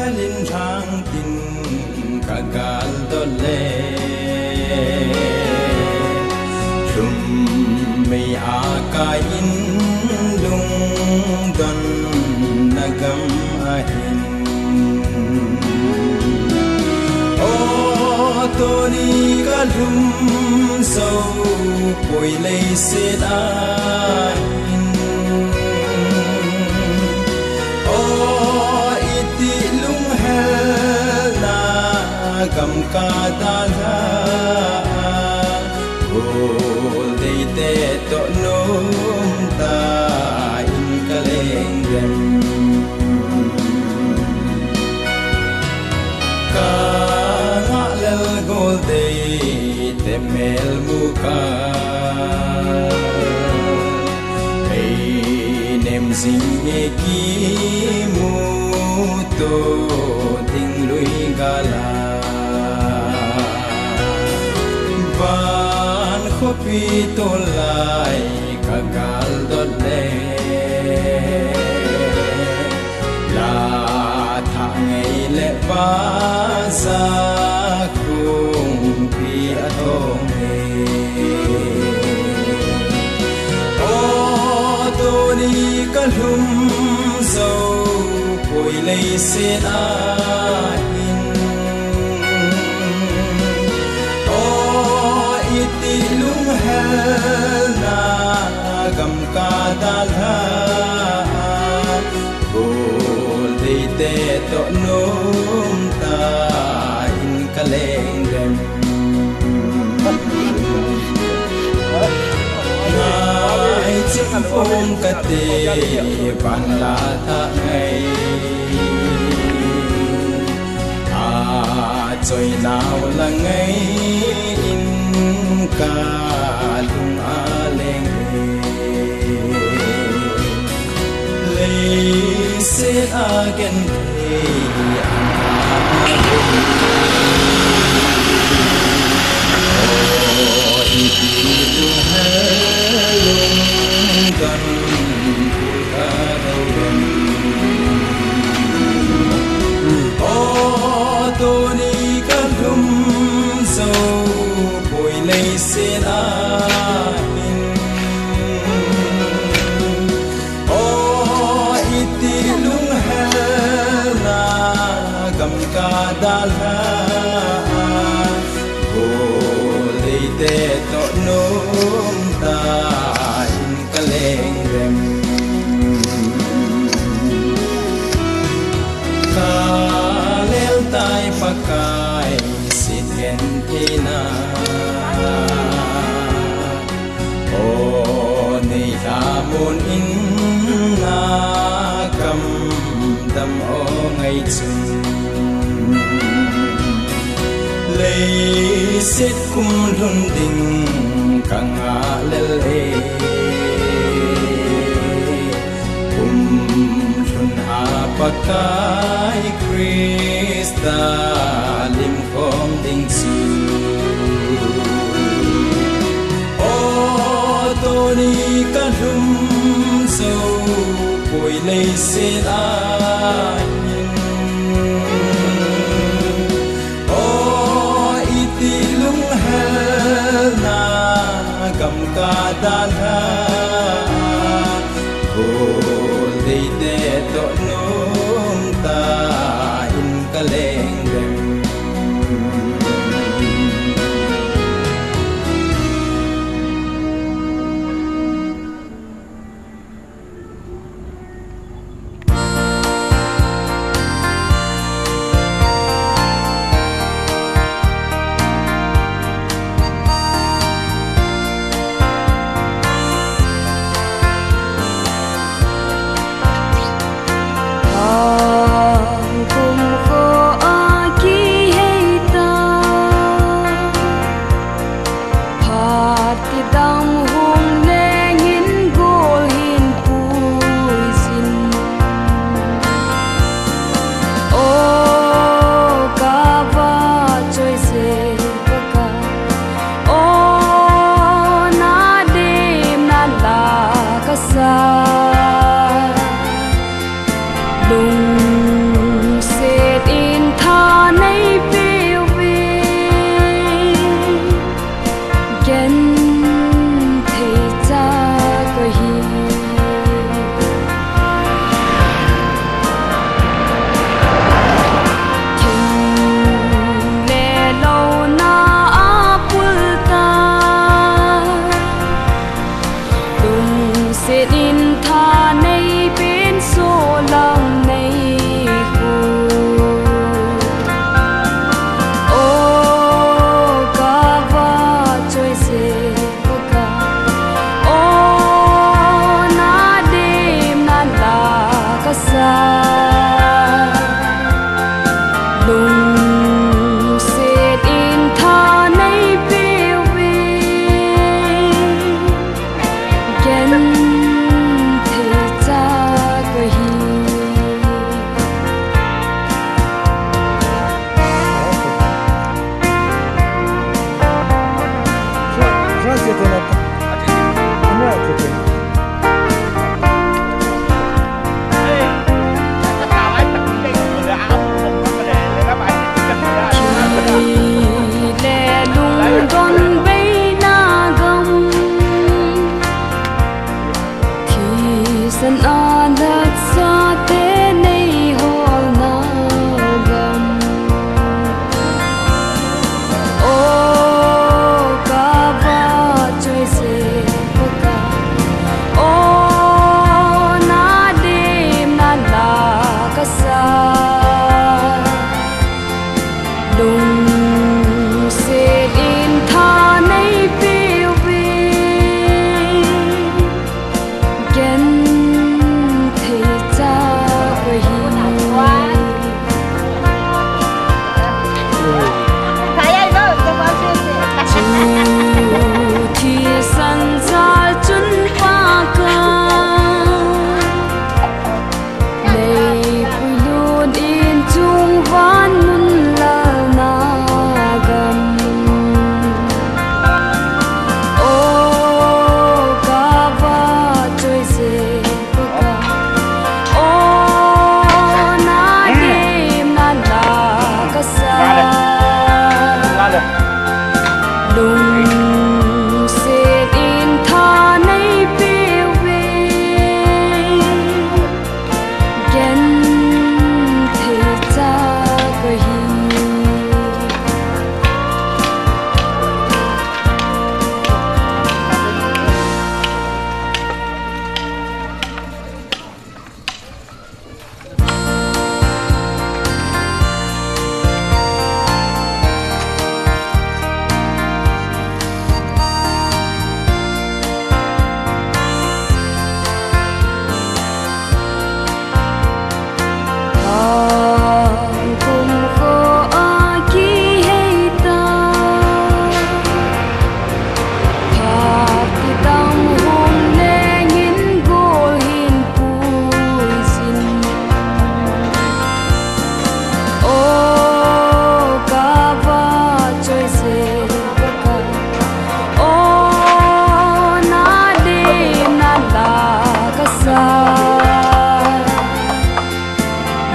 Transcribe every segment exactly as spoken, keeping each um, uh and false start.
Lin lhang tin ka gal dot le, lhum mei a kai in lungdon na gam ahin. O, tuni ka lhum zo poi leiset ahin. O, iti lunghelna gam ka dalha, Goldeite toh nomtah in ka leng dem. Ka ngah lel Goldeite mel mu ka, ei nem jing e kimu to ding lui gal a. Van khopi tolai ka gal dot le, la thah ngei le baza khungpi a thong e. O, tuni ka lhum zo poi leiset ahin. O, iti lunghelna gam ka dalha, Goldeite toh nomtah in ka leng dem. Ngai chim phong ka te, van la thah ngei a choi nau la ngei in ka lung a leng e. Leiset a genthei a na o, ipi lunghelna gam ka dau em. O, tuni ka lhum zo poi leiset ahin. O, iti lunghelna gam ka dalha, Goldeite toh nomtah in ka leng dem. Ka lel tai Pakai, sit gentheina. O, nei lhamon in na kam dam o ngai chun. Leiset kum lhun ding ka ngah lel e. Kum lhun a Pakai Christa lim khom ding chu. O, tuni ka lhum zo poi leiset ahin. O, iti lunghelna gam ka dalha, Goldeite toh nomtah in ka leng dem. Phat kidang hung lengin gol hin puijin. O, ka vahchoise Pakai, o, na dimna la kasa. Lungset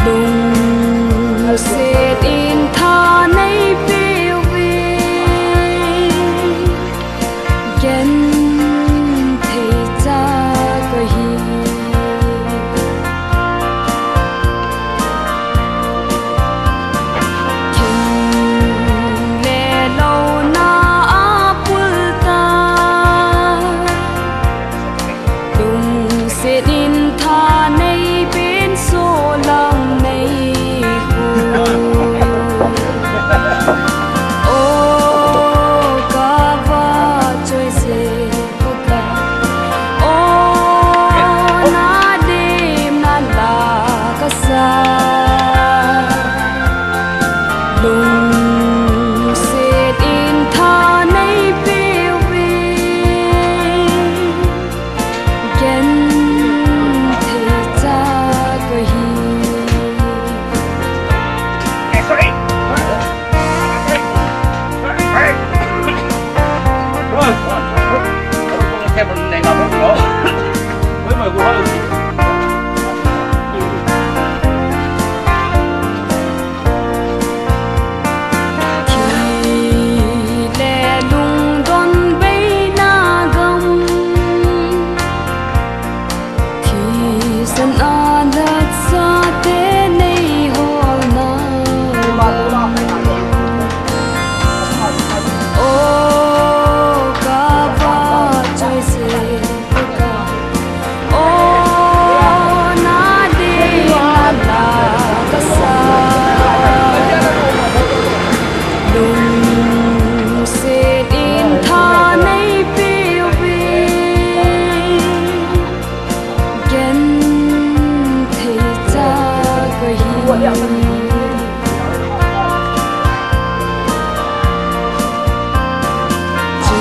Lungset in tha nei peuve, genthei cha kahi. Thing le lou na a pul ta, lungset in tha nei pen solang nei khu. O ka va choi se, o ka, o na lim na la ka sa. Lungset in tha nei peuve, genthei cha kahi. Thi le lungdon beina gam, thisan a latsate nei holna. O ka va choi se, o ka, o na lim na la ka sa. Lungset in tha nei peuve, genthei cha kahi. Chu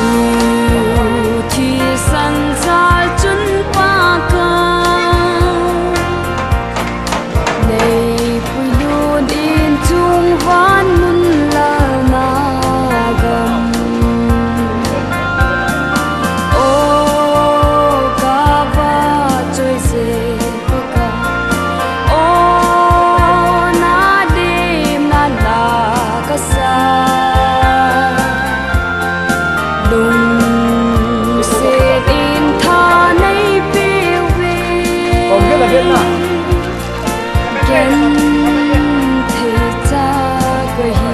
thisan jal chun pa ka nei puilut in chung van mun lalna gam. O ka va choi se, o ka, o na lim na la ka sa. Lungset in tha nei peuve, genthei cha kahi.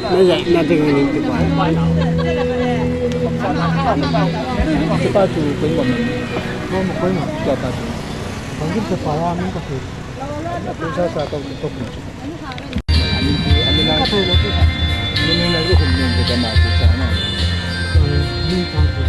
Na ya, na ding ni ti pa. Ti pa chu ko ni mo. Ko mo ko ni mo ti pa chu. Ko ni ti pa ya mi ko ti. Ko sa sa ko ko. Ani ti ani na. Ka to lo ti. Ni ni na ko ko ni ti ka ma ko sa na. Ni ko ko.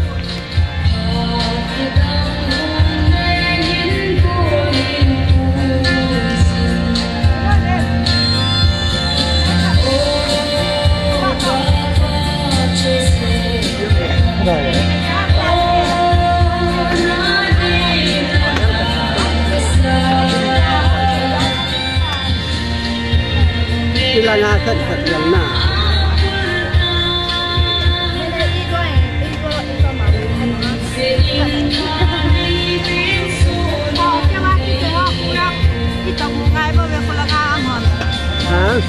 Ila na sat sat yang na. Ha?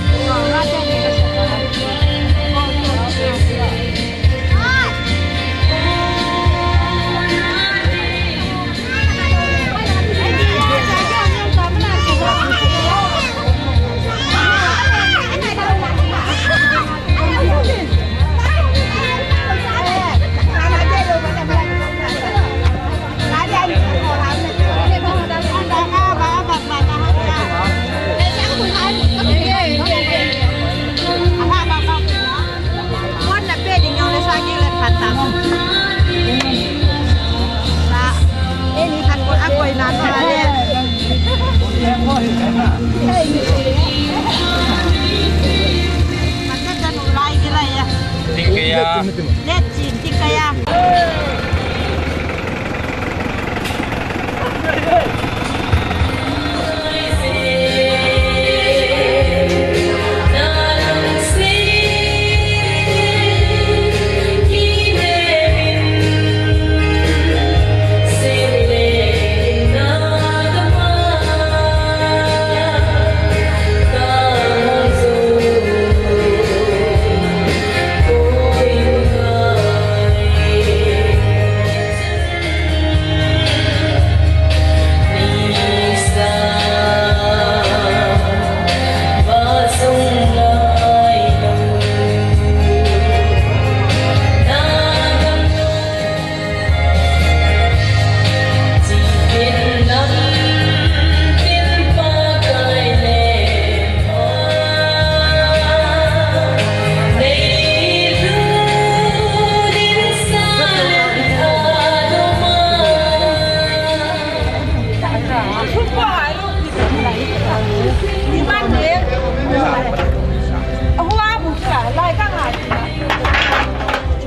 Ahua mu kila, lai ka ngai.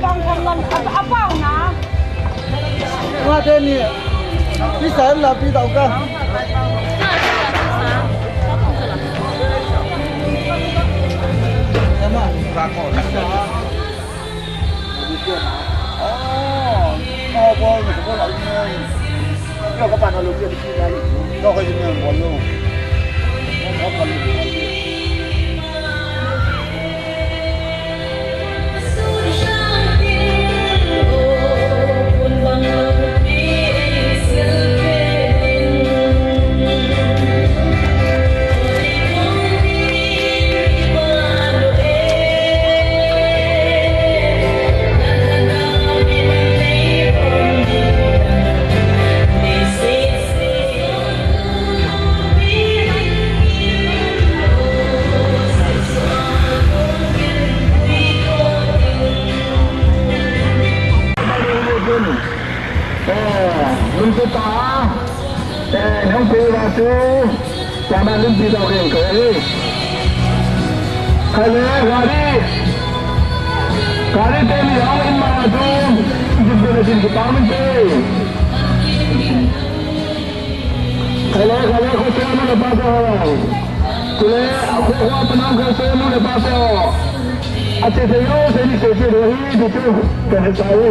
Kang kang lam, apa, apa na. Nga te ni, pi sa la pi tau ka. Sama. Nung tu ta, eh, nung tu la tu, Chama limpi tau keng kau hi. Kale, gari. Gari te ni hao in ma tu. Jin pe na jin ki pa min pe. Kale, kale, ko te na pa to. Kule, ko ko pa na ko te na pa to. Ache te yo, te ni se se ro hi, tu tu. Te ni sa hi.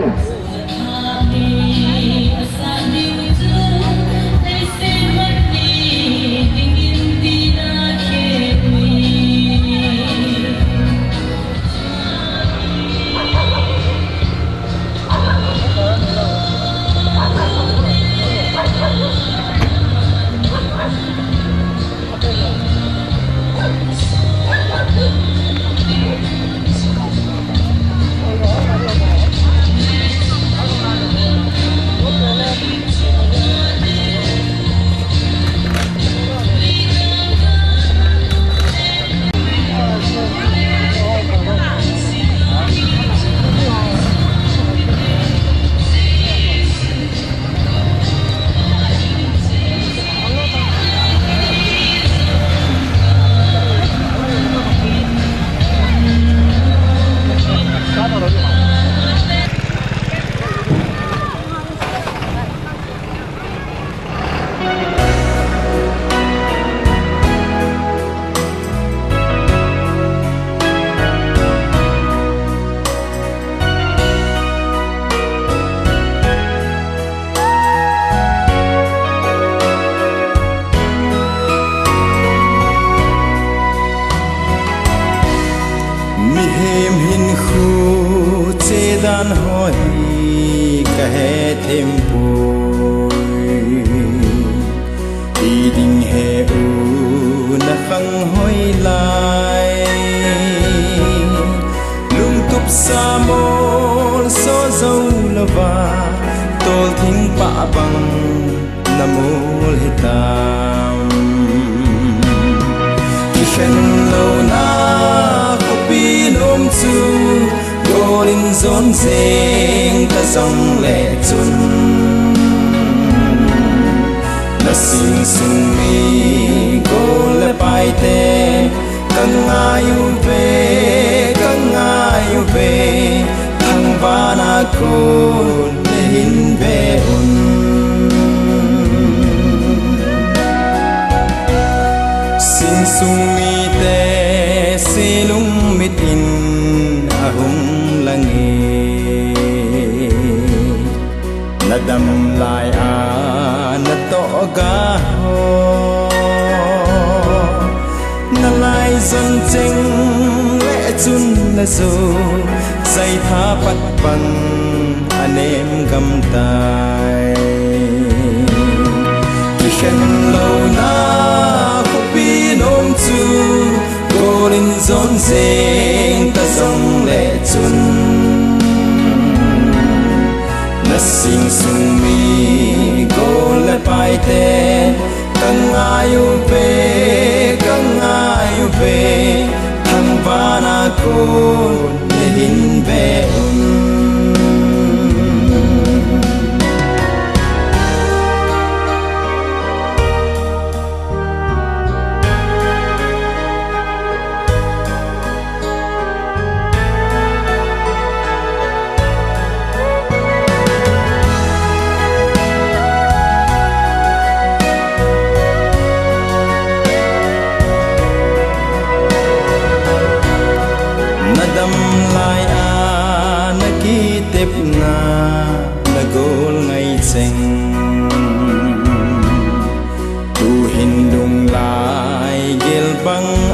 Mihem hinkho chedan ho hi kahe them poi. Ti ding he u na khang hoi lai. Lungtup sa mol so zo lova, tol thing pa bang na mol hitam. Kikhen lo na khopi nom chu, gol in jon jeng ta jong le chun. Na sing sung mi gol le pai te, ka ngai uve, ka ngai uve, thangvahna kon na hin ve un. Sing sung mite, se lungmit in ahung lang e. Na dam lai a na toh ga ho, na lai jon cheng le chun na jo, jai tha pat pan a nem gam tai. Kikhen lo na khopi nom chu, gol in jon jeng ta jong le chun. Na sing sung mi gol le pai te, ka ngai uve, ka ngai uve, thangvahna kon na hin ve un.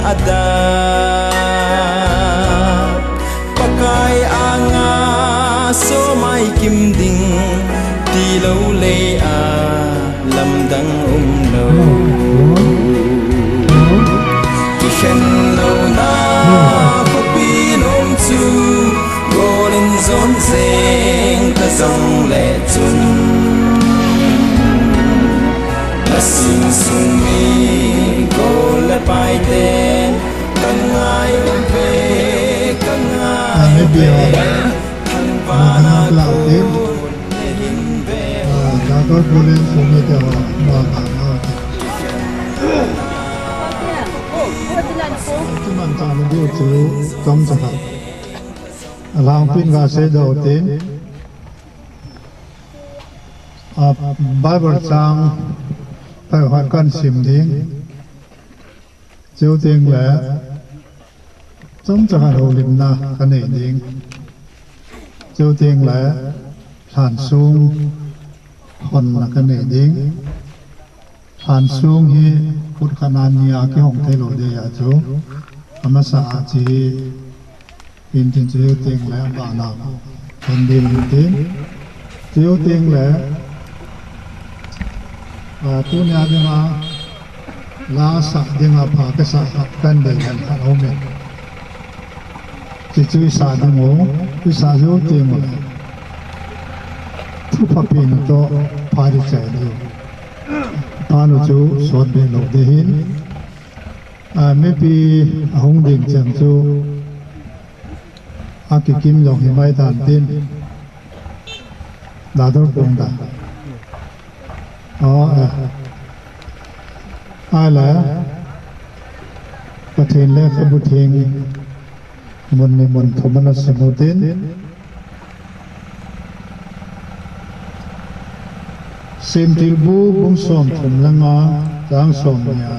Ada Pakai anga somai kim ding tilou lei a lamdang umlou. Kikhen louna khopi nom chu golin jon jeng ta jong le chun. Nasing sung mi gol le pai ten kan ngai ve, kan ngai ve. Thangvahna kol le hin ve. Doctor Pulen sung mi te ho ma ma ma. Kiman ta ni bu chu tom cha ha. Alangpin ga sei do tin. A Bible chang pai hon kan sim ding. Cheu teng le chomcha khat houlimna ka nei ding. Cheu teng le lhansung honna ka nei ding. Lhansung hi kut khat a ni a kihong thei lou ding ahi chu. Amasa a chi hi in tin chu cheu teng le abana hon ding in tin. Cheu teng le, a, tunia dinga la sah dinga pha kasa khat kan dei hen khat home. Chi chu i sa ding u, i sa jou teng u le. Thu pha pen u toh pha di chai ding u. Pha nu chu sot be lou ding hin. A, mipi ahung ding chang chu akikim jong hi mai tan tin. Dador pung da. O, eh. Ai la. Pathen lekhabu theng mun ni mun thum ana sim u tin. Semtilbu bung som thum le nga chang som ni a.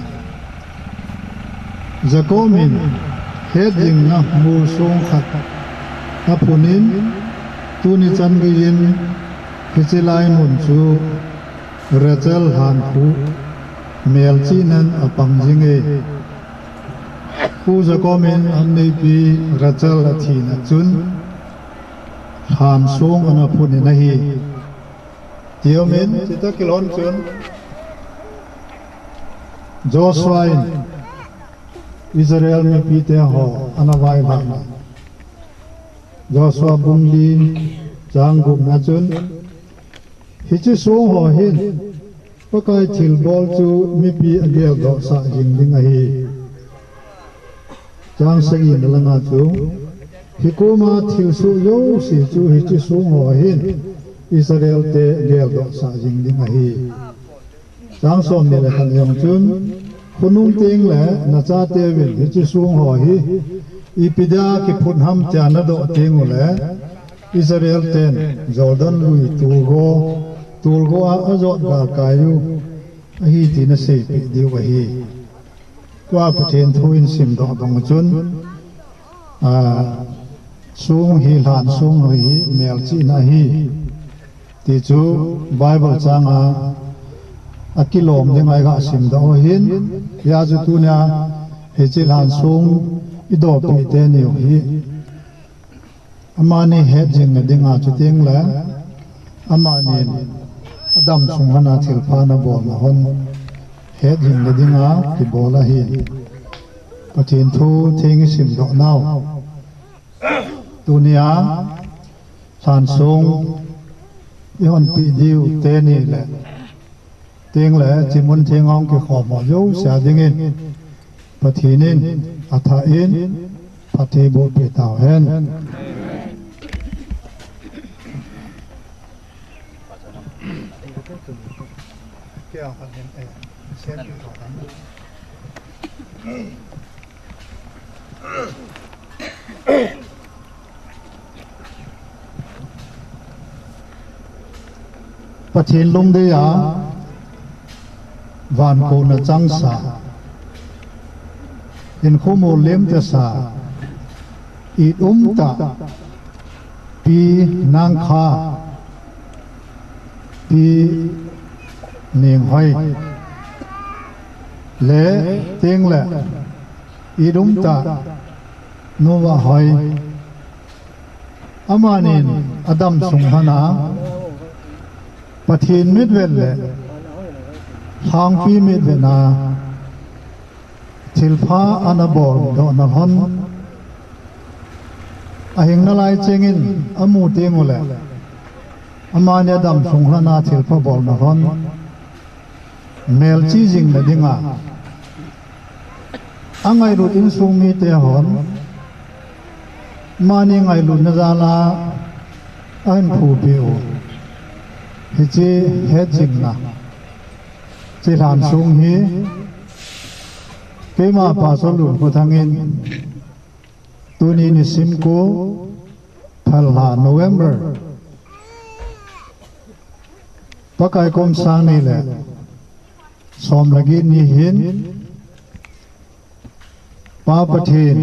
Jacob in hetjingna mol song khat aphun in tuni chan geiyin hiche lai mun chu Rachel lhankhuh melchihnan apang jing e. Pu Jacob in anneipi Rachel athina chun lhansong ana phun in ahi. Tiumin, chutah kilhon chun Joshua in Israel mipite ho ana vailhahna. Joshua bung li chang gupna chun, hiche song ho hin Pakai thilbol chu mipi ageldoh sah jing ding ahi. Chang sagi na langa chu, hikoma thilsoh jouse chu hiche song ho hin Israel te geldoh sah jing ding ahi. Chang som ni le khat jong chun, khonung teng le nachateuvin hiche song ho hi ipi dia kiphut ham tia nadoh teng ule, Israel ten Jordan lui tulgo, tulgo a ajot galkai u ahi ti naseipeh diu ahi. Tua Pathen thu in simdoh bang chun, a, song hi lhansong hi melchihna ahi. Ti chu Bible chang a, akilom ding a iga simdoh u ahin, hia chu tunia hiche lhansong idopeh teni u hi. Amani hetjingna dinga chuteng le, amani adam sung hon a thilpha nabolna hon hetjingna dinga kibol ahi. Pathen thu theng isimdoh nau. Tunia, lhansong ihonpeh diu teni le. Teng le, hiche mun theng a hung kikhom ho jouse a dingin, Pathen in, athah in, phatthei boh peh tauhen. Pathen lungdei a, van kona changsa, hinkho molem tasa, it umtah, Pi Nangkha, Pi Nenghoi, le teng le, Idumta, Nu Vahhoi. Amanin adam sung lhana, Pathen mitvet le lhangpi mitvetna thilpha ana boldoh na lhon, ahing nalai chengin amu teng ule, amani adam sung lhana thilpha bolna lhon, melchih jing na dinga angailut insung mite hon, amani ngailutna jala ahin phupi u. Hiche hetjingna chilhan sung hi, keima Pastor Lunkhothang in, tuni nisim ko, Thalha November, Pakai kum sang ni le som le get ni hin, Pa Pathen,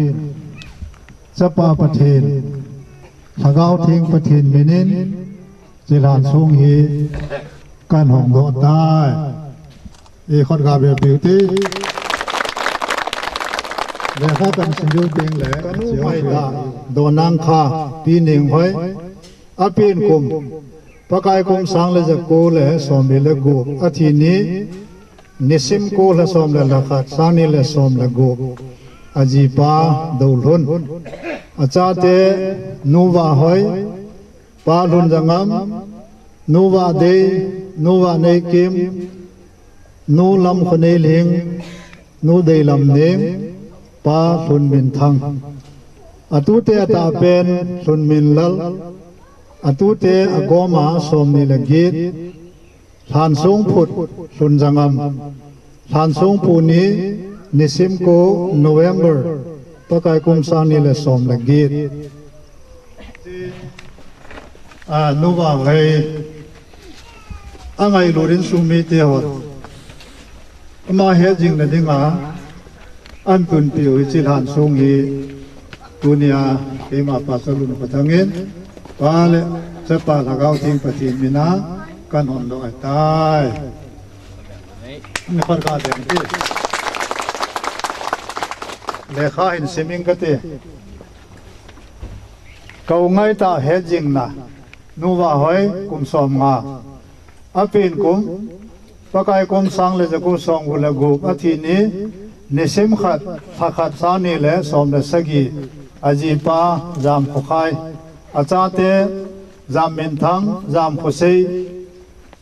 Chapa Pathen, Lhagao Theng Pathen minin, chilhan sung hi kahin hongdoh tai. Ikhut ga be piu te. Lekha kahin sim diu teng le, kanu mai ta, Donang kha, Pi Ninghoi, apen kum, Pakai kum sang le jako le som ni le gup, athi ni, nisim ko lha som le lha khat, sang ni le som le gup, ajipa Doulhun. Achate, Nu Vahhoi, Pa Lhunjangam, Nu Vahdei, Nu Vahneikim, Nu Lamkhoneilhing, Nu Deilamneng, Pa Lhunminthang. Atute atahpen Lhunminlal, atute agoma som ni le get, Lhansongphut Lhunjangam, Lhansongpu ni, nisim ko November, Pakai kum sang ni le som le get. A, Nu Vahhoi, angailut insung mite hon, ama hetjing na dinga ahin tunpiu hiche lhan sung hi, tunia keima Pastor Lunkhothang in, Pa le Chapa Lhagao Theng Pathen mina kahin hongdoh tai. Ni khat ga deng ti. Lekha hin sim ing kati. Ka u ngaitah hetjingna, Nu Vahhoi kum som nga. Apen kum, Pakai kum sang le jako som gup le gup, athi ni, nisim khat, lha khat sang ni le som le sagi, ajipa Jamkhokhai, achate, Jamminthang, Jamkhosei,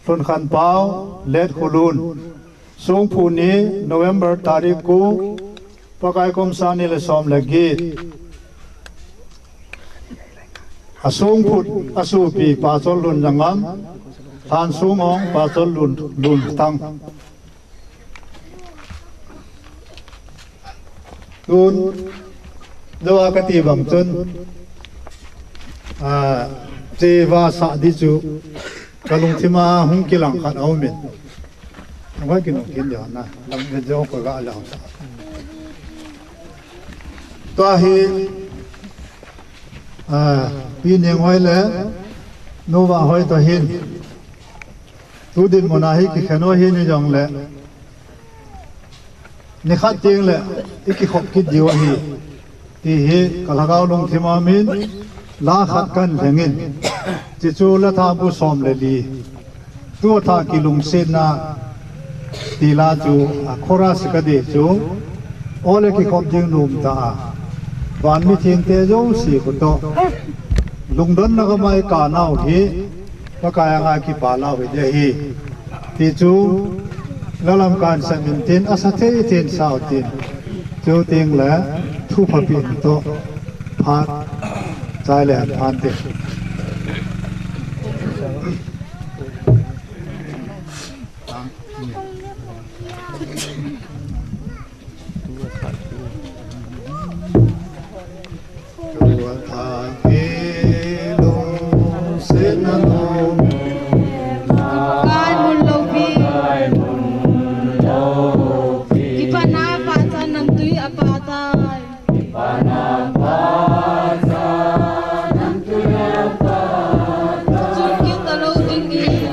Lhunkhanpao, Letkholun. Songphu ni November tarik ko, Pakai kum sang ni le som le get. Asongphut, asopi Pastor Lunjangam, Lhansong hong Pastor Lun, Luntang. Tun, jou a kati bang chun, a, che va sa di chu, ka lungthim a hung kilang khat a um in. Hung kinung kin dia na, lang ne jo ko ga lang sa. Tua hi, a, Pi Ninghoi le, Nu Vahhoi toh hin. Tu dinmun a hi kikhen u ahi ni jongle, nikhat teng le i kikhop kit diu ahi, ti hi ka lhagao lungthim a um in, la khat kahin lheng in, chuchu la thabu som le li. Tua tha kilungsetna ti la chu, a, chorus ka dei chu, ole kikhop ding nom ta a. Van mithengte jouse khu toh. Lungdonna ka mai ka nau hi, Pakai anga kipa lau hi ding ahi. Ti chu, la lam kan sa min tin, asa thei tin sao tin. Chu teng le, thu pha pi toh, phat, chai le phan tin. Kai mun loupi. Kipana pachan namtui a patai. Chun kit talou ding in.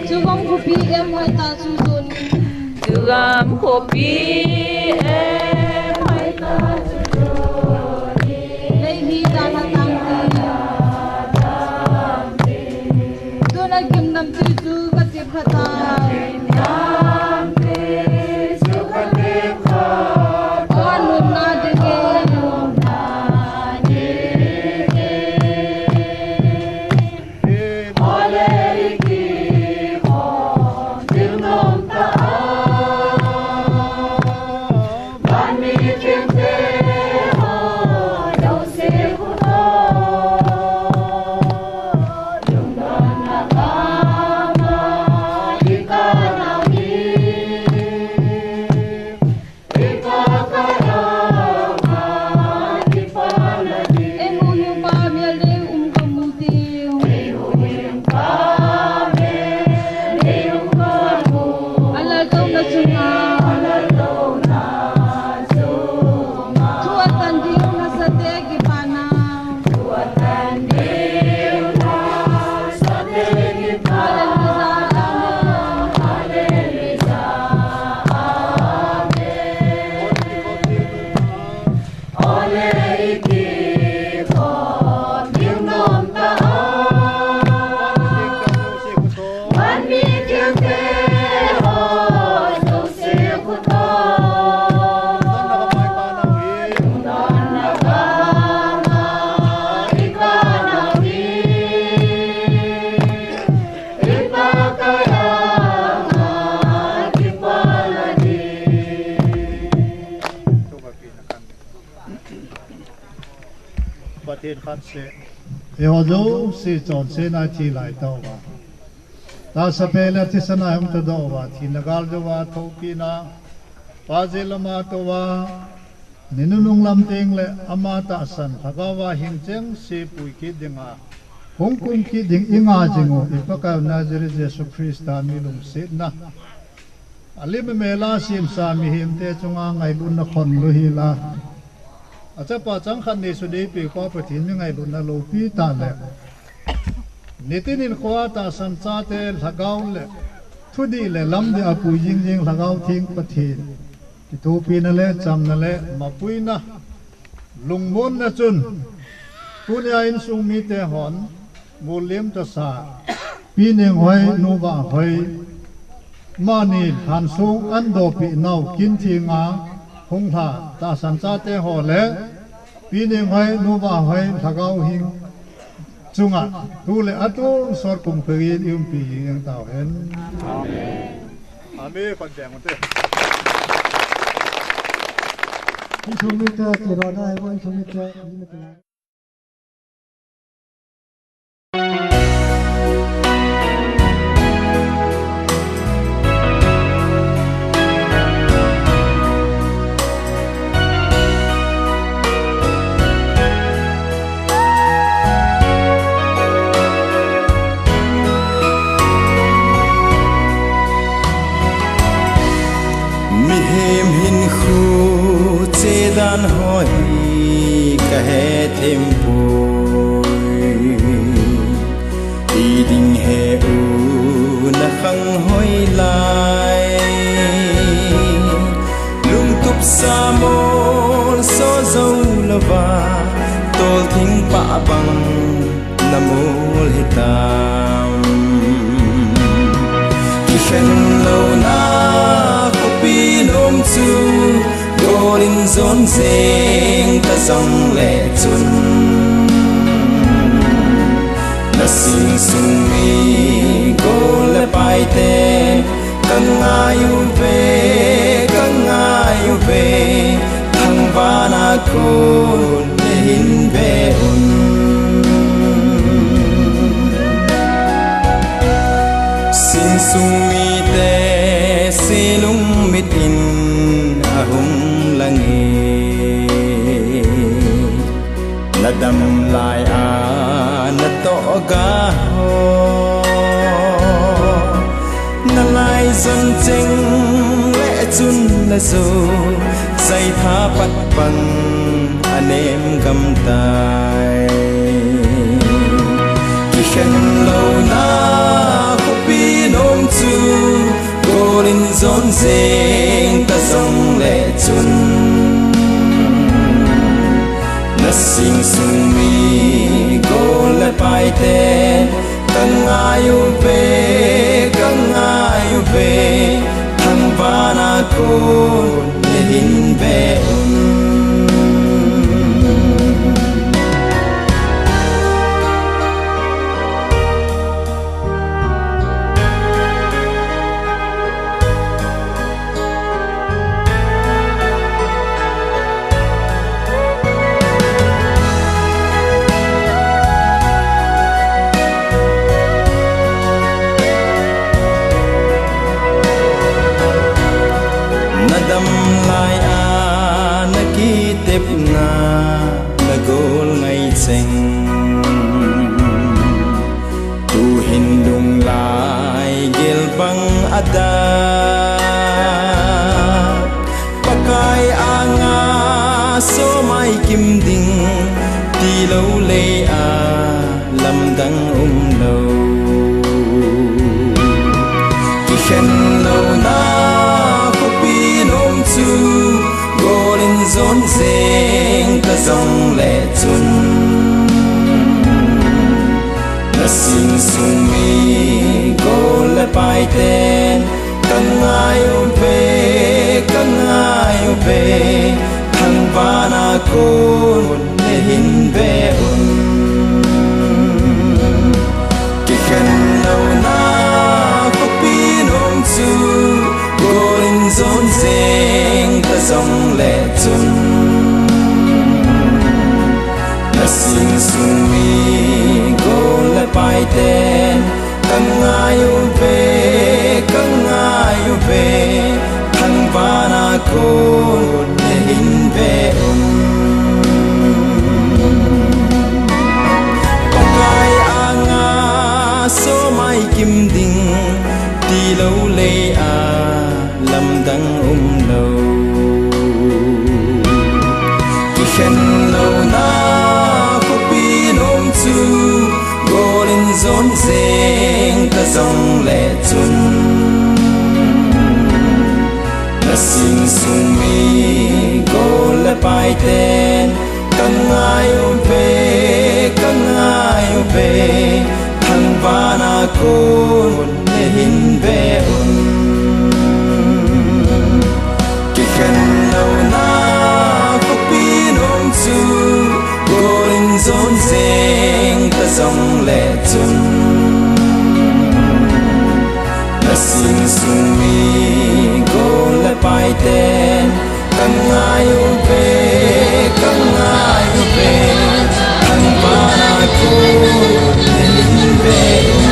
Chugam khopi em hoi ta chu jon. Chugam khopi em hoi ta chu jon. Lei hi ta na tam ti. Tuna gimnam ti chu ka tip kha ta. Ka nunna ding e. Pathen khat seh. Eiho jouse chonsetna thi lai tauva, tahsa peh le thisan a hung thadou uva, thina gal jouva thoupina, Pa jeh lama touva, ni nunung lam teng le ama tahsan lhagao va hing chengse pui kit dinga, hung kum kit ding i ngai jing u, i Pakai u Nazareth Jesu Christa mi lungsetna. Alim amel a semsa mihemte chunga ngailutna khonlui hila, achapa changkhat neisun eipeh kho Pathen mi ngailutna loupi tah le, nitin in kho a tahsan chate lhagao le, thudih le lamdih a pui jingjing Lhagao Theng Pathen, kithopina le chamna le mapuina, lungmonna chun, tunia insung mite hon, Mulim tasa, Pi Nenghoi, Nu Vahhoi, amani lhansong andopi nau kin thenga hung lha tahsan chate ho le, Pi Nenghoi, Nu Vahhoi, lhagao hing chunga, tu le atonsot kumkhuin i umpi jing tauhen. Amen. Amen. Kon deng ute. Insung mite, kiro na, insung mite, insung mite. Mihem hinkho chedan ho hi kahe thempoi. Iding he u na khang hoi lai. Lungtup sa molso jou louva, tolthing pah bang na mol hitam. Kikhen louna khopi nom chu, golin jon jeng ta jong le chun, na sing sung mi gol le paite, ka ngai uve, ka ngai uve, thangvahna kon nehin ve un. Sing sung mite selung mit in ahung lang e. Na dam lai a na toh ga ho, na lai jon cheng le chun na jo, jaitha pat pan a nem gam tai. Jeng ta jongle chun, na sing sung mi gol le pai ten ka ngai uve, ka ngai uve, thangvahna kon nahin ve un. Na dam lai a na kitepna na gol ngai cheng. Tuhin lunglai gel bang a da, Pakai anga somai kim ding, tilou lei a lamdang umlou. Kikhen louna khopi nom chu, gol in jon jeng ta jongle chun, na sing sung mi gol le pai ten ka ngai uve, ka ngai uve, thangvahna kon nahin ve un. Kikhen louna khopi nom chu, gol in jon jeng ta jongle chun, na sing sung mi gol le pai ten ka ngai uve, ka ngai uve, thangvahna kon nahin ve un. Pakai anga somai kim ding, tilou lei a lamdang umlou. Kikhen louna khopi nom chu, gol in jon jeng ta jongle chun, na sing sung mi gol le pai ten ka ngai uve, ka ngai uve, thangvahna kon nahin ve un. Kikhen louna khopi nom chu, gol in jon jeng ta jongle chun, na sing sung mi gol le pai ten ka ngai uve, ka ngai uve, thangvahna kon nahin ve un.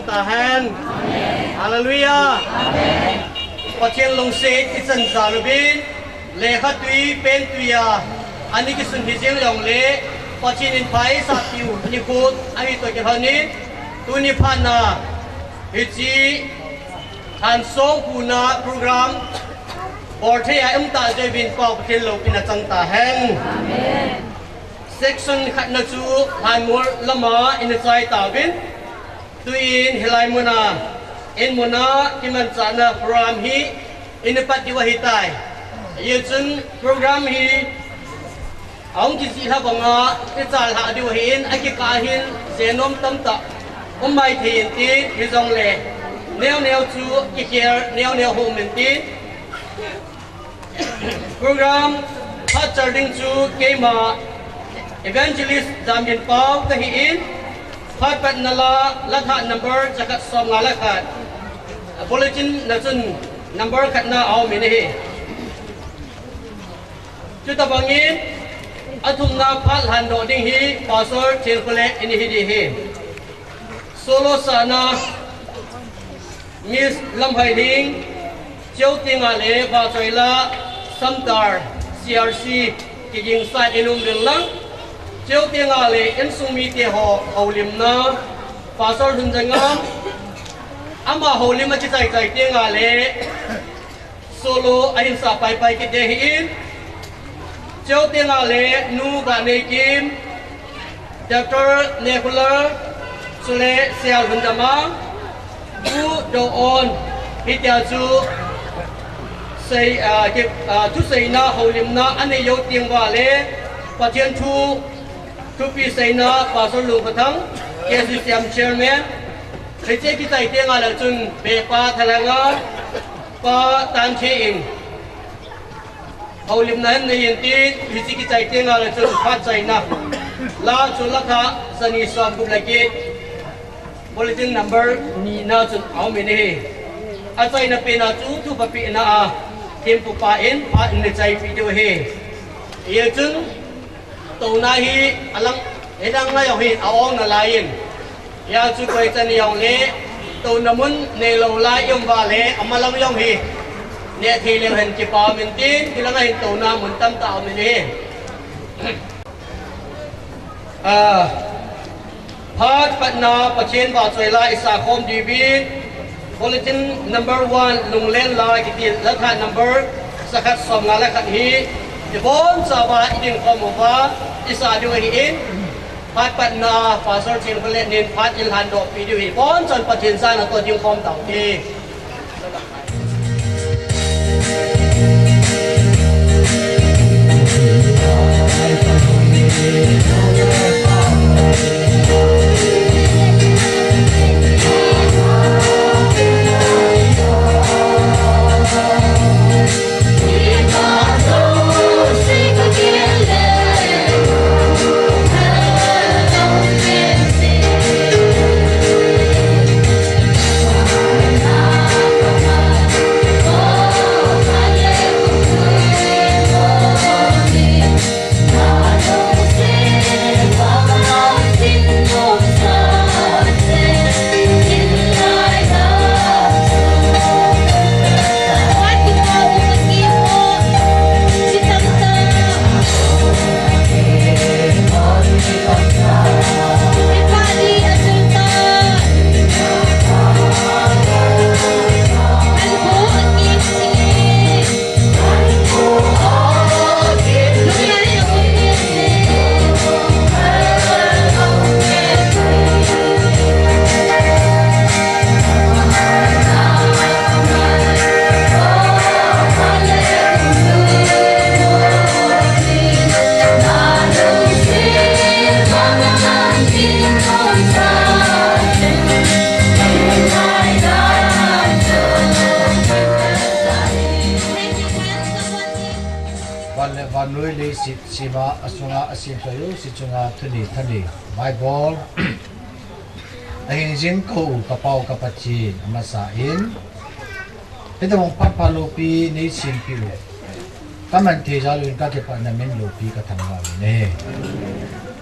Tahen. Hallelujah. Pathen lungset ichan jalubin, lekha tui, pen tui a, ani kisun hi jeng jongle, Pathen in phaisa piu nikho ahi toh kilhonin, tuni phatna, hiche, Thansong puna program, bol thei a um ta jeh uvin Pathen loupina chang tahen. Section khatna chu Lhanmol lama ina chai tauvin, tuin hilai muna, in muna, kimanchahna program hi ina pat diu ahitai. Hijeh chun program hi ahung kijih lha banga, ichalhah diu ahin, akikah hin, jenom tamtah um maithei intin, hijongle, neo neo chu kikhel, neo neo hung um intin, Program phatchal ding chu keima Evangelist Jamminpao kahin, phat patna la, la thah number jakhat somnga le khat. Bulletin na chun number khatna aumin ahi. Chutobangin, athumna phat lhandoh ding hi Pastor Thenkholet in ahi ding ahi. Solo sahna, Miss Lamhoilhing, Cheu Tenga le Vahchoila, Samdar, C R C, kigingsan in um uvin lang. Cheu Tenga le insung mite ho, houlimna, Pastor Lhunjangam, ama houlim akichai chai tenga le, Solo ahin sa pai pai kit ding ahin. Cheu Tenga le Nu Ganeikim, Doctor Nekhular, chule Sial Lhunjangam, Bu Doh-on, hitia chu sei, ah, ki, ah, thuseina houlimna anei jou teng uva le, Pathen thu, thupi seina Pastor Lungkhothang, K C C M Chairman, hiche kichai tenga le chun, Bepa Thalhanga, Pa Tanthei in, houlimna hin nei intin, hiche kichai tenga le chun phat chaina. La chu la thah, jani somgup le get. Bulletin number nina chun aumin ahi. Achaina pena chu thupha pehna a, thempupa in, phat in ana chaipi diu ahi. Hijeh chun, Touna hi alang, hilang ngai jong hi a-ong nalai in. Hijeh chun koi chan jong le, touna mun neilou lai i um uva le, amalang jong hi neh thei leu hen kipa um intin, hilang a hin touna mun tamtah um in ahi. Ah, Phat patna Pathen vahchoi la i sakhom diuvin, bulletin number one, Lunglen La kiti la thah number jakhat somnga le khat hi, ibonchauva i dingkhom uva i sah diu ahin, phat patna Pastor Thenkholet in phat eilhandohpi diu ahi, ibonchauvin Pathen jana toh dingkhom taute. Van le vannoi leiset sema asunga asem thei u, hiche chunga thunei thanei mai bol. Ahingjing kou ka Pau ka Pathen amasa in, hitobang phat pha loupi nei sempeh u, ka man thei jal uvin ka kipah in na min loupi ka thangvah uve.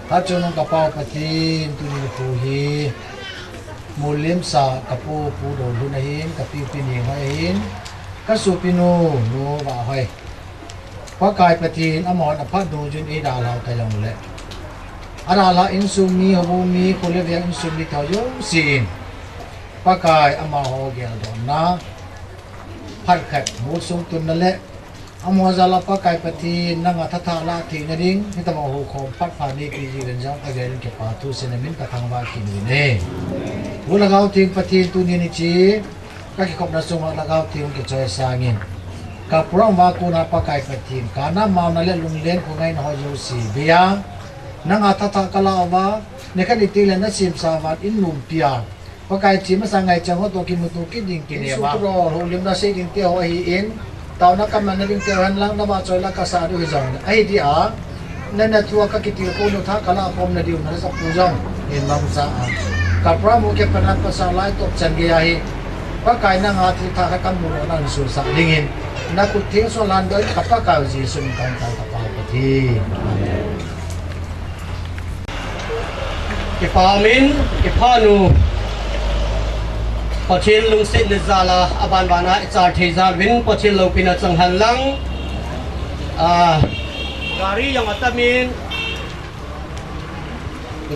Hatchungnung ka Pau Pathen, tuni nikho hi Mulimsa kapu Pu Dolhun ahin, kapi Pi Ninghoi ahin, kasopinu Nu Vahhoi. Pakai Pathen amahon aphat dungjui in eidalhau tajongle, adalhah insung mi, houbung mi, kho le veng insung mi thao jousen, Pakai amaho geldohna phat khat musung tunna le, amaho jal a Pakai Pathen nanga thathah lah theina ding, hitobang houkhom phat pha neipe jiuvin jong avel in kipa thu seiyin kathangvah kit uvin ahi. Pu Lhagao Theng Pathen, tuni hiche kakikhopna sunga Lhagao Theng kichoisangin, ka program a kona Pakai Pathen, kana maona le lunglen khongaina ho jouse beiya, nanga thathah kalah uva, nikhat niteng le nasemsa uva in nompia, Pakai, che masa ngaicha ho toh kimuto kit ding kinema, insung thudol houlimna sei ding te ho ahin, taona kamanna ding te ho henlang, navahchoi la kasah diu hijongle, ahi dia, nana thua kakitilkhou nau tha kalahkhomna diu nalhahsappu jong hin mangcha a, ka program u kipatna pasal lai tah chan geiya hi, Pakai nanga thilthah khat kamu lona hin suhsah dingin, nakhut theng sunga lhandoh in, ka Pakai u Jesu min kahin thum, ka Pa Pathen. Amen. Kipah umin, kipah nu. Pathen lungsetna jal a, aban ban a ichal thei jal uvin, Pathen loupina chang hen lang. Ah, gari jong atamin,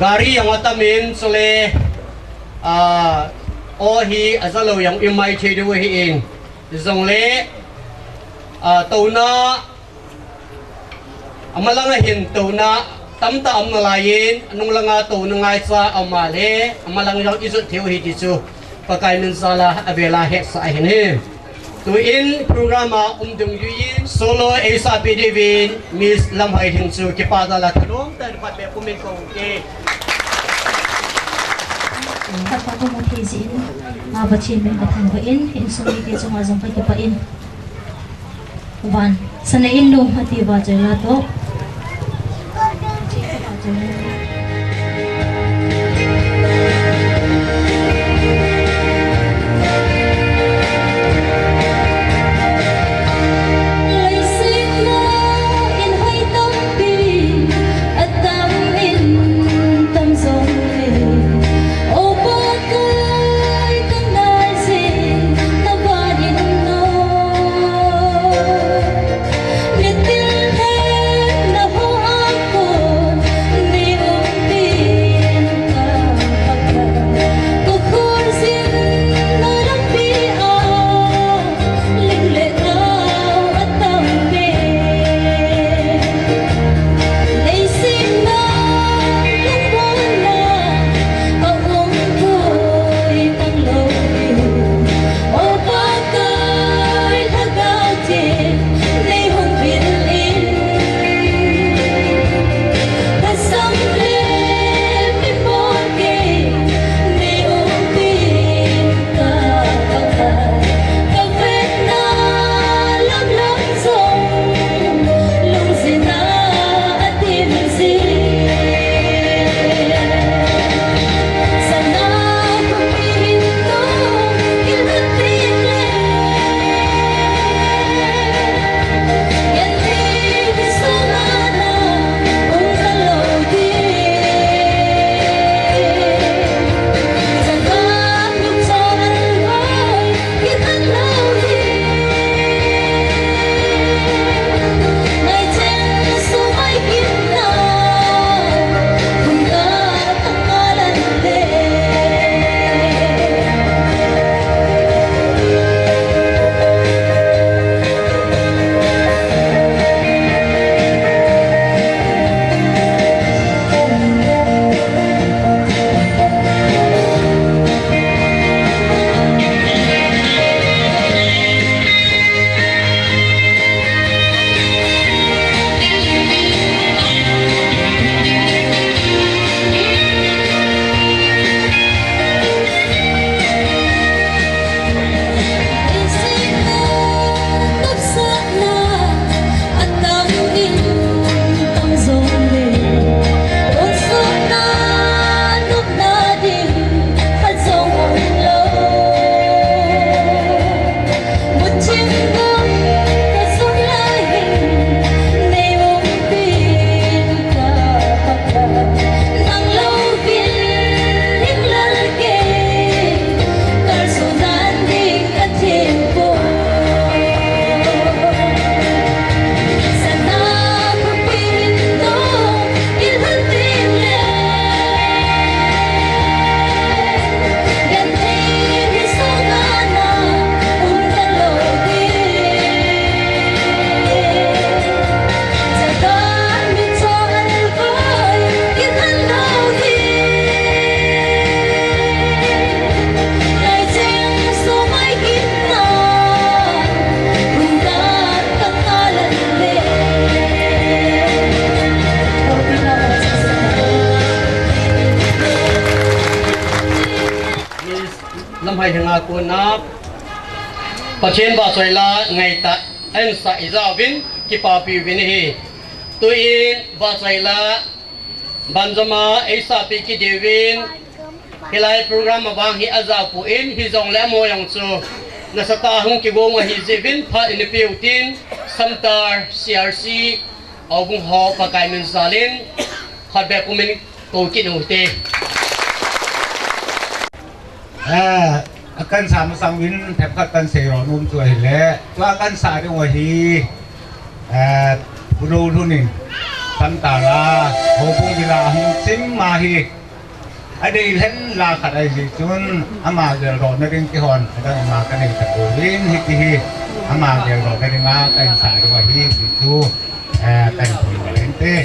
gari jong atamin, chule, ah, aw hi ajalou jong imaithei diu ahin. Jongle, ah, touna, amalanga hin touna tamtah aum nalaiyin, anung langa touna ngaicha aum a le, amalang jong ijot theiu ahi ti chu Pakai min jal a avela hetsah ahin ahi. Tuin program a um dungjuiyin solo eisahpeh diuvin Miss Lamhoilhing chu kipah jal a thanom tah in phatbe pumin kakou e. Khat pa kamu thei jeh in, a, Pathen min kathangvah in, insung mite chunga jong kakipah in. Van, sana in nu ati vahchoi la toh. Lamhai henga kona Pathen vahchoi la ngaitah a insah ijauvin kipapi uvin ahi. Tuin vahchoi la banjoma eisahpi kit diuvin, hilai program avang hi ajao poi, hijongle amaho jong chu nasatah a hung kigong ahi jeh uvin phat in ipiu tin, Samtar C R C houbung ho Pakai min jalin khat beh pumin kou kit u hite. Eh, akan sa masang uvin themkhat kan seidoh nom chu ahile, tua kan sa ding u ahi, eh, Pu Lolhun in Samtar a houbung dinga ahung chim ma hi, adei lhen la khat ahi jeh chun ama geldohna ding kihon adang ma kanei tapouvin, hiti hi ama geldohna dinga kan sa ding u ahi ti chu. Eh, kan pui valente.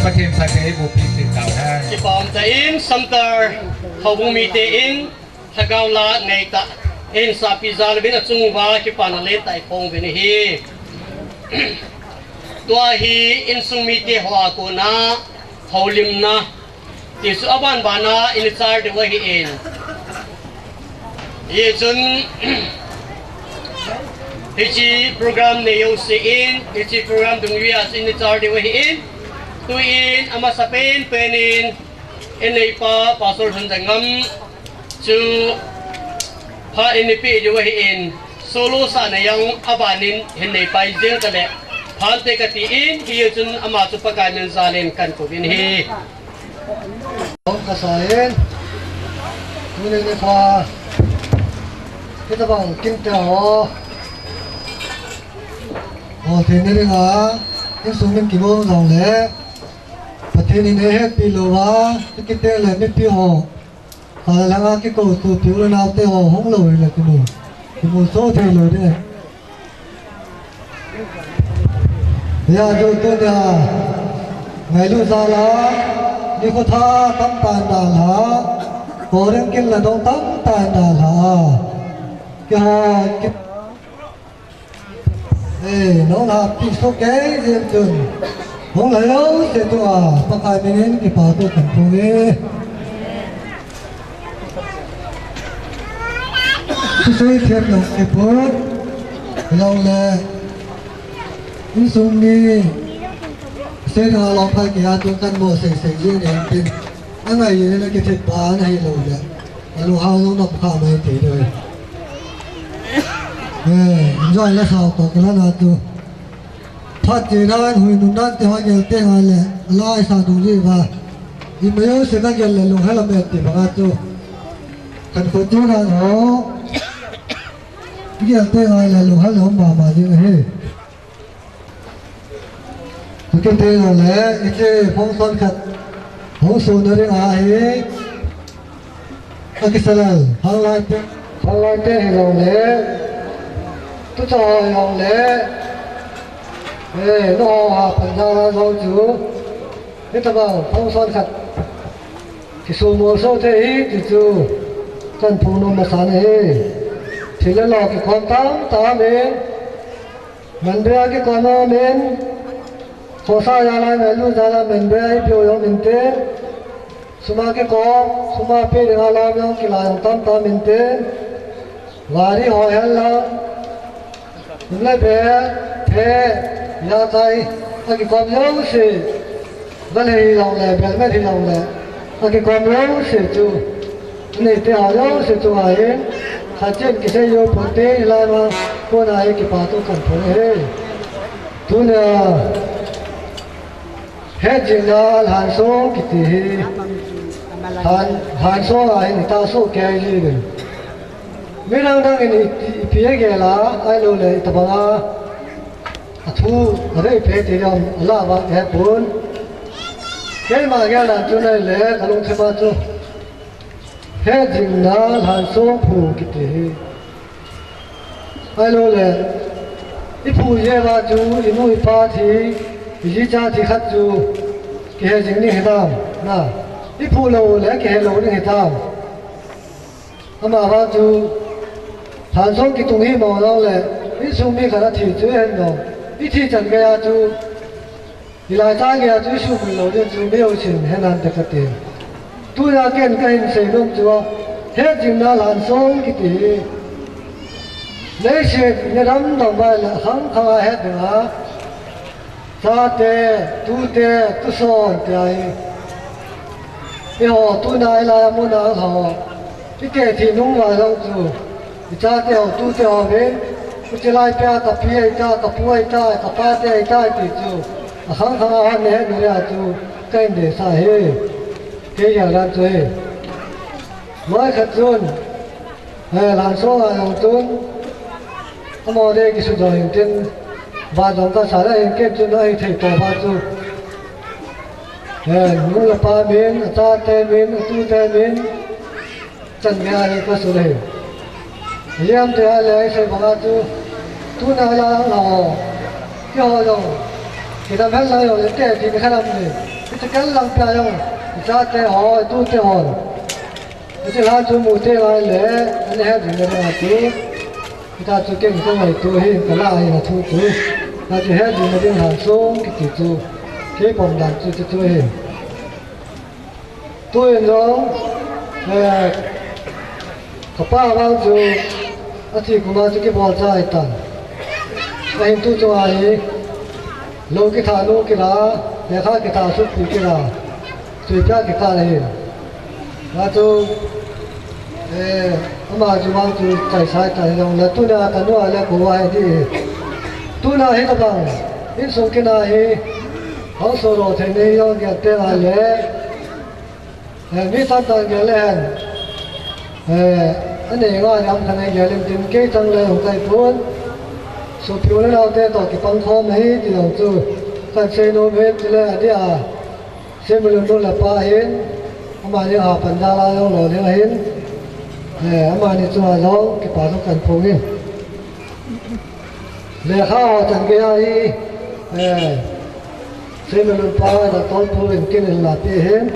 Pathen phatthei eiboh pi tin tao hen. Kipah umtah in Samtar houbung mite in lhagao la ngaitah in sahpi jal uvin achung uva kipana lentah iphong uvin ahi. Tua hi insung mite hoa kona houlimna ti chu aban bana in char diu ahin. Hichun hiche program nei jouse in, hiche program dungjui a chu in char diu ahin. Tuin amasapen pen in, in neipa Pastor Lhunjangam chu phat in ipeh diu ahin, solo sahna jong abanin hin neipai jeng tale phante kati in, hichun ama chu Pakai min jalin kan kouvin ahi. Om kasa in, tuni nikho, hitabang kinte ho, o, thei na dinga, insung min kigong jongle, Pathen in eihetpi louva, ikiteng le mipi ho, kal le lhanga kikou sopi u le naote ho hung lou hile kimu, kimu so thei lou ding. Ya du tu nia. Ngailu jala, ni khu tha tam tan da la. Koring kin la dong tam tan da la. Ke ho, ke, eh, nong la pi so ke jin tun. Hong la yo se tu a, Pakai minin kipa tu kan tu e. Sisei thiam nong ke pu. Long le. Insung mi, sena lom kha kia tu kan mo sei sei jin en tin. Angai yin na kithet pa na hi lo le. Alu hao lo na kha mai te doi. Eh, enjoy la sao to kala na tu. Phat te dan hui nun dan te ha gel te ha le. Lai sa du ji ba. I mayo se na gel le lo ha la me te ba tu. Kan ko tu na ho. Gel te ha le lo ha lo ma ma ji he. Akiteng le, ite function khat hung sun na ding ahi. Akisalal, hanglai te, hanglai te hi jong le, tu cha ho jong le, eh, no ha pan jang la jong chu, ita bang function khat kisu mo so te hi ti chu, kan phung no ma sa na hi. Thil le lo kikhom tam tam e. Manbea kikom a min, khosa jala, ngailu jala, manbea i pio jong min te. Suma kikom, suma pe ding a lam jong kila jong tam tam min te. Gari hoi hel la. Min le be, phe, ya tai, a kikom jong si. Gal hi long le, bel met hi long le. A kikom jong si chu. Nei te ha jong si chu ahin. Khat chen kisei jo pon te lai ma. Ko na hi kipa tu kan pon he. Tu na. He jing na han song kiti hi. Han, han song ahin ta so ke ji. Mi dang dang in i, i, ipi a gel a, ahilou le i tabang a, a thu, a vei pe ti dam, a la vang he pon. Keima gel dan chu nei le, ka lungthim a chu. He jing na lhan song phu kiti hi. Ahilou le, i phu je va chu, i nu i pa thi, i ji cha thi khat chu, kihe jing ni he dam, na. I phu lou le, kihe lou ni he dam. Ama vang chu, lhan song kitung hi mo jong le, insung mi khat a thi chu hen jong, i thi chan gei a chu, i lai cha gei a chu i sumil lou ding chu mi ho chin hen nan te ka ti. Tunia ken ka hin sei nom chu, het jing na lhan song kiti hi. Leiset ni dam dam vai le khang khang a het ding a. Chate, tute, tuson te ahi. Eiho, tuna ilai a muna ho. Ite thi nung va jong chu. I chate ho, tute ho vin. Uchilai pia ka pi ahi ta, ka pu ahi ta, ka pa te ahi ta ti chu. A khang khang a hon ne he nu ya chu. Ka in de sa he. Kei ya dan chu he. Mai khat chun. Eh, lhan song a jong chun, amo de kisu jong hin tin, van jong ka sa le hin ken chun ahi thei to va chu. Eh, nu le pa min, a chate min, a tute min, chan gei a hi ka su le hin. Liam te a le, sei bang a chu, tuna la lang ho, keiho jong, kidam hel lang jong, te ti ni kha lam ni, kiti kel lang pia jong, chate ho, tute ho. Hiche lhan chu mu te lai le, ana het ding na ding a chu. Hita chu ken ka ngaito hi, ka la hi na thu chu. Hiche het ding na ding lhan song kiti chu. Kei pom dan chu chu chu hi. Tuin jong, eh, ka pa vang chu, a thi kuma chu kibol chai tan. Ahin tu chu ahi, lou kitha nu kila, lekha kitha sutpi kila. Tui pia kikah le hin. Nga chu, eh, ama chu vang chu chai sai ta hi jong le, tuna ka nu a le ko a hi di. Tuna hi tabang, insung kina hi, hausa ro thei nei jong gel te a le, eh, mi tan tan gel le hen. Eh, anei nga jam khan ai gel in tin kei tang le hung kai pon. Sopi u le nau te to kipang khom hi ti jong chu. Kan sei nom hi ti le a di a. Semilun nu le pa hin, amani a pan jala jong lo ding ahin, eh, amani chunga jong kipa thu kan phong in. Lekha ho chan gei a hi, Eh, Seimelun pa, Doctor Pu in kin in la ti hin.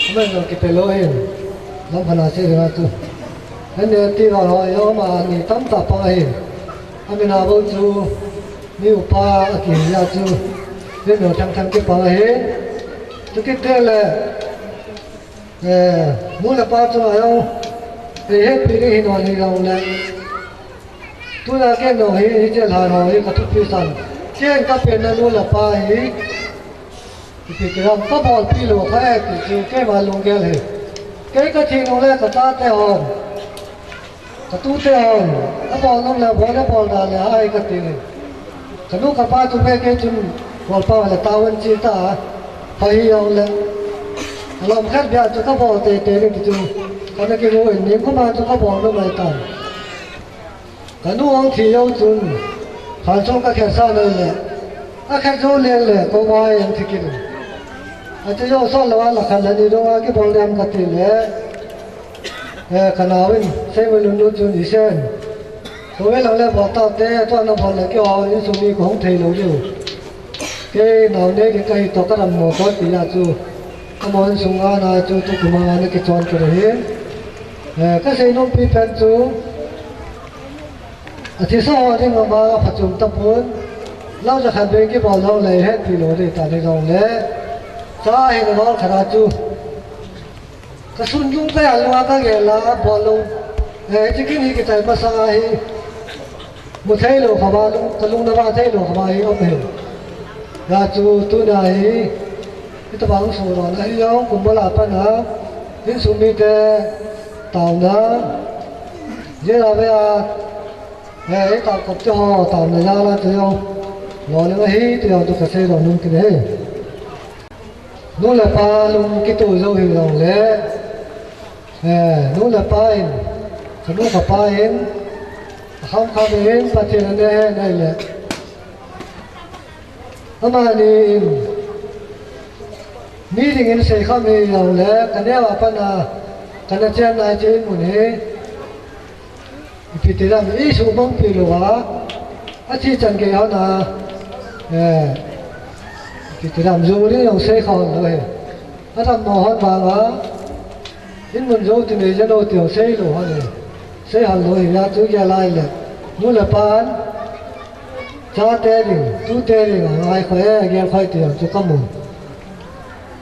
Aman lo kipelo hin. Lam phana se ringa tu. Hen ne ti ho ho yo ma ni tam ta pa hin. Amin a bo chu. Mi upa a ki ya chu. Hin lo thang thang ki pa hin. Tu ki te le. Eh, nu le pa chu a yo. Ei he pi ni hin ho ni lo le. Tuna ken nong hi, hiche lhan ho hi ka thupi san. Ken ka penna nu le pa hi, ipi ti ham ka bolpi lou kha e ti chu keima lunggel hi. Kei ka thi nung le ka chate hon, ka tute hon, abol nung le bol le bol da le hai ka ti. Ka nu ka pa chu be kei chun bol pa le tawan chi ta, pha hi jong le. Alom khat bia chu ka bol teitei ni ti chu, ka na kimu in ning kuma chu ka bol nu mai tan. Ka nu ang thi jou chun, phalchom ka khensa nai le, a khen jou leng le, ko mai ang thi kin. A chu jou sot lou a la khan la ni dong a kibol dem ka ti le, eh, ka nau in, Seimelun nu chun i sen. Ko ve lang le bol tau te, tua na bol le kei ho, insung mi ko hung thei lou diu. Kei nau nei ding ka hi toh ka dammo toh ti a chu. Ka mon sunga na chu tu kuma na kichon ka hi. Eh, ka seinom pi pen chu. A thisa ho ding ama phachom tapon. Lau ja khan beng kibol lou le hetpi lou ding ta ding jong le. Cha hin a bol khat a chu. Ka sun lung ka ya lua ka gel a bol lou. Eh, chicken hi kichai masang a hi. Mu thei lou kha ba lung, ka lung na ba thei lou kha ba hi um hi. Ya chu tuna hi. Hitobang sung lou na hi jong kum bol a pat na. Insung mite taona. Jeh a ve a. Eh, ei tao kop te ho, taona jal a te jong. Lolhing ahi, ti jong chu ka sei lou nom kit e. Nu le pa lung kito jou hi jong le. Eh, nu le pa in, ka nu ka pa in, akham kham in, Pathen in aneh hen ahile. Amani in, mi dingin seikham hi jong le, ka neo a pat a, ka na chen lai che in mun hi. Ipi ti dam, i sumangpi lou a, a thi chan gei hon a, eh, ipi ti dam, jou ding jong sei kha hon lou hi. A dammo hon vang a, in mun jou ti nei jeng lou ti jong sei lou hon hi. Sei hon lou hi, a chu gel lai le, nu le pan, chate ding, tute ding, a ngai khoi e, gel khoi ti jong chu ka mu.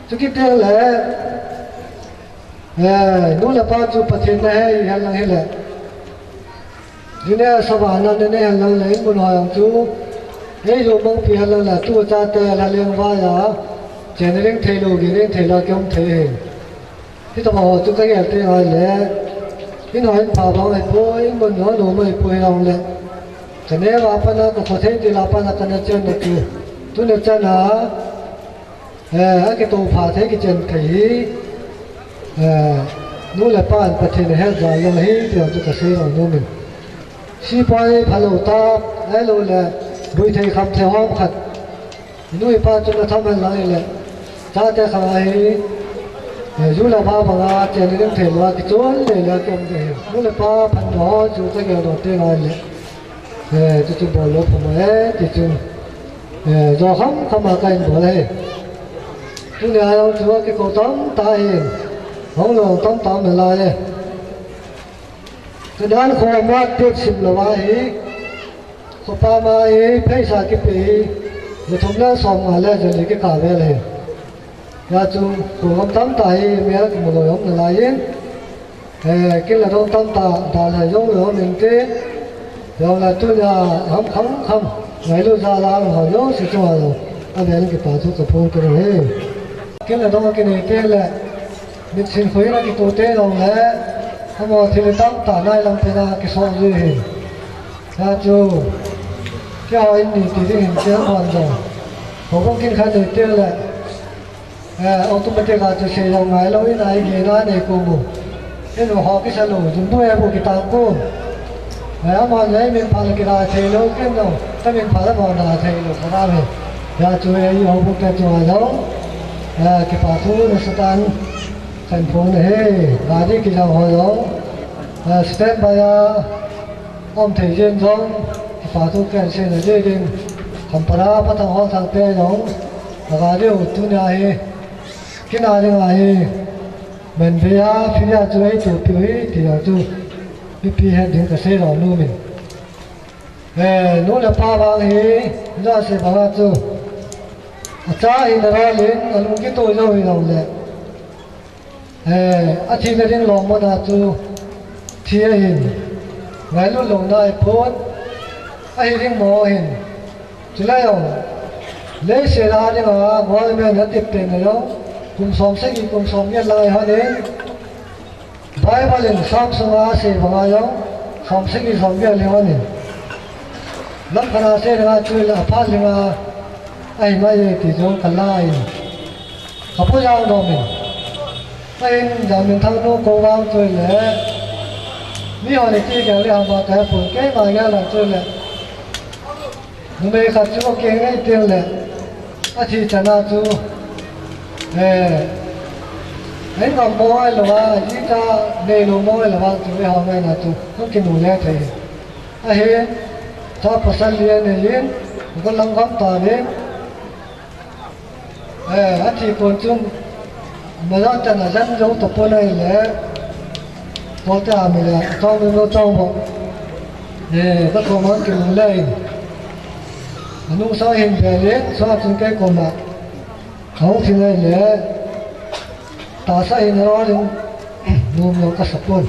Chu kiti le, Eh, nu le pa chu Pathen na he i hen lang hile. Jine a savana na ne hen lang le in mun ho jong chu. Ei lou mangpi hen lang le tu chate la leng vai a. Chen leng thei lou, gi leng thei lou kium thei hi. Hitobang ho chu ka gel te ngai le. In ho in pha bang ahi poi, in mun ho nom ahi poi hen lang le. Ka neo a pat a ka kho thei til a pat a ka na chen na chu. Tuni chan a. Eh, a kitoh pha thei kichen thei hi, eh, nu le pan Pathen ahet jal jong ahi, ti jong chu ka sei lou nom in. Sepai phalou ta, ahilou le, bui thei kham thei hom khat. Nu le pa chun atham hen lang le, chate khang ahi, eh, ju le ba banga chen ding thei lou a, kichon le le kium ding ahi. Nu le pa phatna ho chu ka gel doh teng le. Eh, chu chu bol lou pha mo e, ti chu. Eh, jo kham kham a ka in bol e. Tuni a jong chu a kikou tam ta hi. Hung lou tam ta um nalai e. Ka dan kho ma tek sim lou a hi. Kho pa ma hi, pheisa kipe hi. Ja thum le som nga le ja li kikah vel hi. Hia chu, program tamtah hi, mi a kimu lou um nalai in. Eh, kin le dong tamtah, dalha jong lou um inte. Jong le tunia, ham kham kham, ngailu jal a, ham ho jong si chunga jong, avel in kipa thu kaphong kit e. Kin le dong kinei te le, mit sin khoi na kitu te jong le, amaho thil tamtah nai lam te na kisol ji hi. Hia chu, keiho in ni ti ding hin kei hon jong. Houbung kin khat nei te le, Eh, automatic a chu sei lou ngai lou in a igena nei kou mu. Inu ho kisa lou, jumbu e bu kitang kou. Eh, amahon nei min pha le kila thei lou kin lou, ka min pha le amahon na thei lou, ka na me. Hia chu e, i houbung te chu a lou. Eh, kipa thu na sa tan, kan phong na he, gari kijang ho lou. Eh, standby a, um thei jeng jong, kipa thu kan sei na jeng ding. Khampara Pathanghol Thangte jong, aga deu tunia hi, kina dinga hi, Manbei a, Philia chu eitopiu hi, ti jong chu, mipi het ding kasei lou nu min. Eh, nu le pa vang hi, ja se banga chu, acha hi na ra lin, alung kito jo hi lou le. Eh, athina ding lom mona chu thi ahin, ngailut louna ahipon, ahi ding mo ahin. Chulai jong, leiset a dinga government atep pen na jong, kum som sagi, kum som get lai honin, Bible in Psalm sunga asei banga jong, som sagi, som get lai honin. Lamkhat a sei dinga chu le aphat dinga ahi mai e ti jong kala in. Kapu jang domin. Pain jang min thang nu ko vang chu le. Mi hon iti gel le hama kahe pon keima gel lang chu le. Numei khat chu keng nei teng le. Athi chana chu. Eh. Ei ngam mo ai lo va, ita nei lo mo ai lo va chu eiho ngaina chu. Hung kinu le thei. Ahin. Cha pasal lian ahin. Ko lang gam ta le. Eh, athi kon chun, Amazon ten ajan jou tapon ahile, kote a mi le, atong mi lo tong bo. Eh, kakoma kinungle in. Anungsa hin ve le, sa chun kei koma. Ahung thil ahile, tahsa hin aroin, nom lo kasa pon.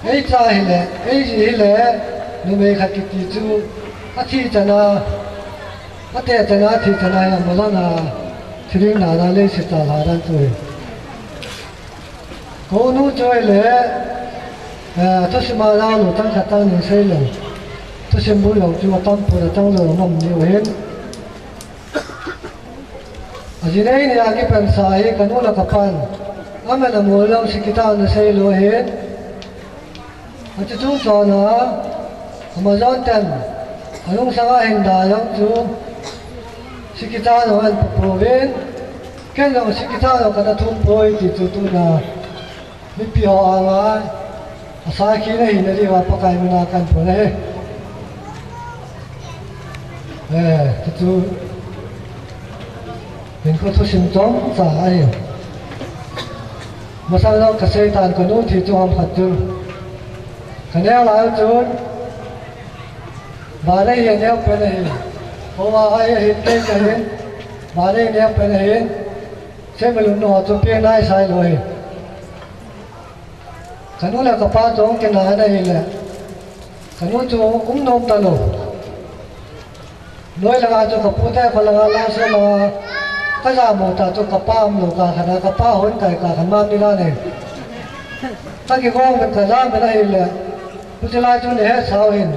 Ei cha hile, ei ji hile, numei khat kiti chu, athi chana, ate chana, athi chana hi Amazon a, thiring nana leiset a lha dan chu hi. Ko nu chu hile, eh, thusim a jao lou tang khat tang ning sei lou. Thusim bu jong chu atam pon atang lou ngam diu ahin. Ajinei nia kipansa hi kanu le kapan. Aman amol jong sikitah in asei lou ahin. Achuchung chona, Amazon ten, anungsanga hin da jong chu, sikitah in aman papouvin. Ken jong sikitah in kana thum poi ti chu tuna. Mipi ho anga, asakhi na hina diuva Pakai mina kahin pon ahi. Eh, tu, tu, hinkho thusim chomcha ahi. Masang jong kasei tan kanu thi chu ham khat chun. Kaneo lai chun. Vale hi aneo pen ahi. Hova hai ahin kei kahin. Vale hi aneo pen ahin. Seimalun nu ho chu peng nai sai lou ahi. Kanu le kapa chu hung kinai na hile. Kanu chu um nom talou. Noi langa chu kapu te kho langa la se langa. Kaja mo ta chu kapa um lou ka khana kapa hon kai ka khan ma mi la ne. Kakigong min kaja min ahile. Puchilai chu ni he sao hin.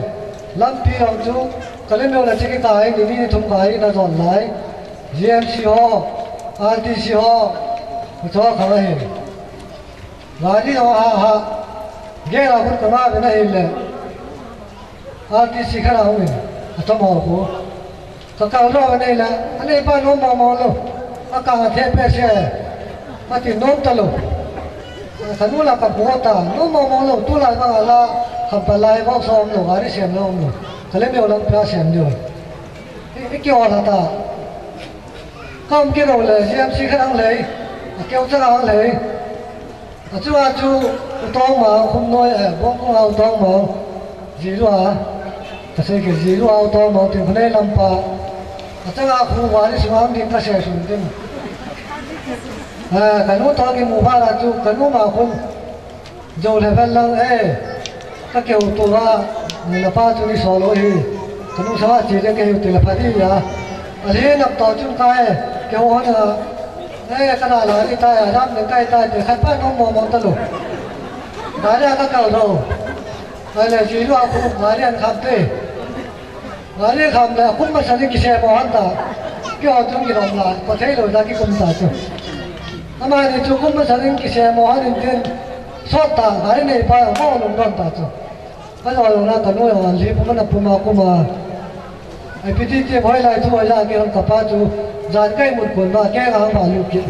Lampi jong chu kalim jong la chiki kai ni ni thum kai na jon lai. G M C ho, R T C ho. Kucho khang ahin. Gari ho ha ha. Gela khut kama ve na hile. R T C khat a hung in. Atam ho khu. Kakal lou ve na hile. Anei pa nom mo mo lou. Akang athe pe se. Ati nom talou. Kanu la kapu ta. Nom mo mo lou. Tulai banga la. Khampa lai bok som lou. Gari sem lou lou. Kalim jong lampi a sem lou. I, i kihol ta. Kam kilo le, G M C khat ang lei, a keu chang ang lei. Achunga chu, u tong ma, khum noi, eh, bong kung a u tong ma, ji lua, kasei ke ji lua u tong ma, tin khunei lampa. Achanga khu wa ni sung ang din kasei sun tin. Eh, kanu tong ki mu ba la chu, kanu ma khun, Jo le vel lang e, ka keu tu va, ni na pa chu ni so lou hi. Ka nu sa che le keu ti le pha di ya. A le nap to chun ka e, keu hon a. E, ka na la ri ta ya, ram ne kai ta te khat pa nom mo mo ta lou. Gari a ka kal lou. Ai le ji lua khu gari an kham te. Gari kham le kum masa ni kisem mo han ta. Keiho chung kilom lai, pa thei lou ta kikum ta chu. Amani chu kum masa ni kisem mo han in tin. Sot ta, gari nei pa, mo lum don ta chu. Ka lo lo na ka nu lo an li puma na puma kuma. Ai piti ti hoi lai thu hoi la ke hong ka pa chu. Jan kai mut kun ma ke ngang ba lu ki.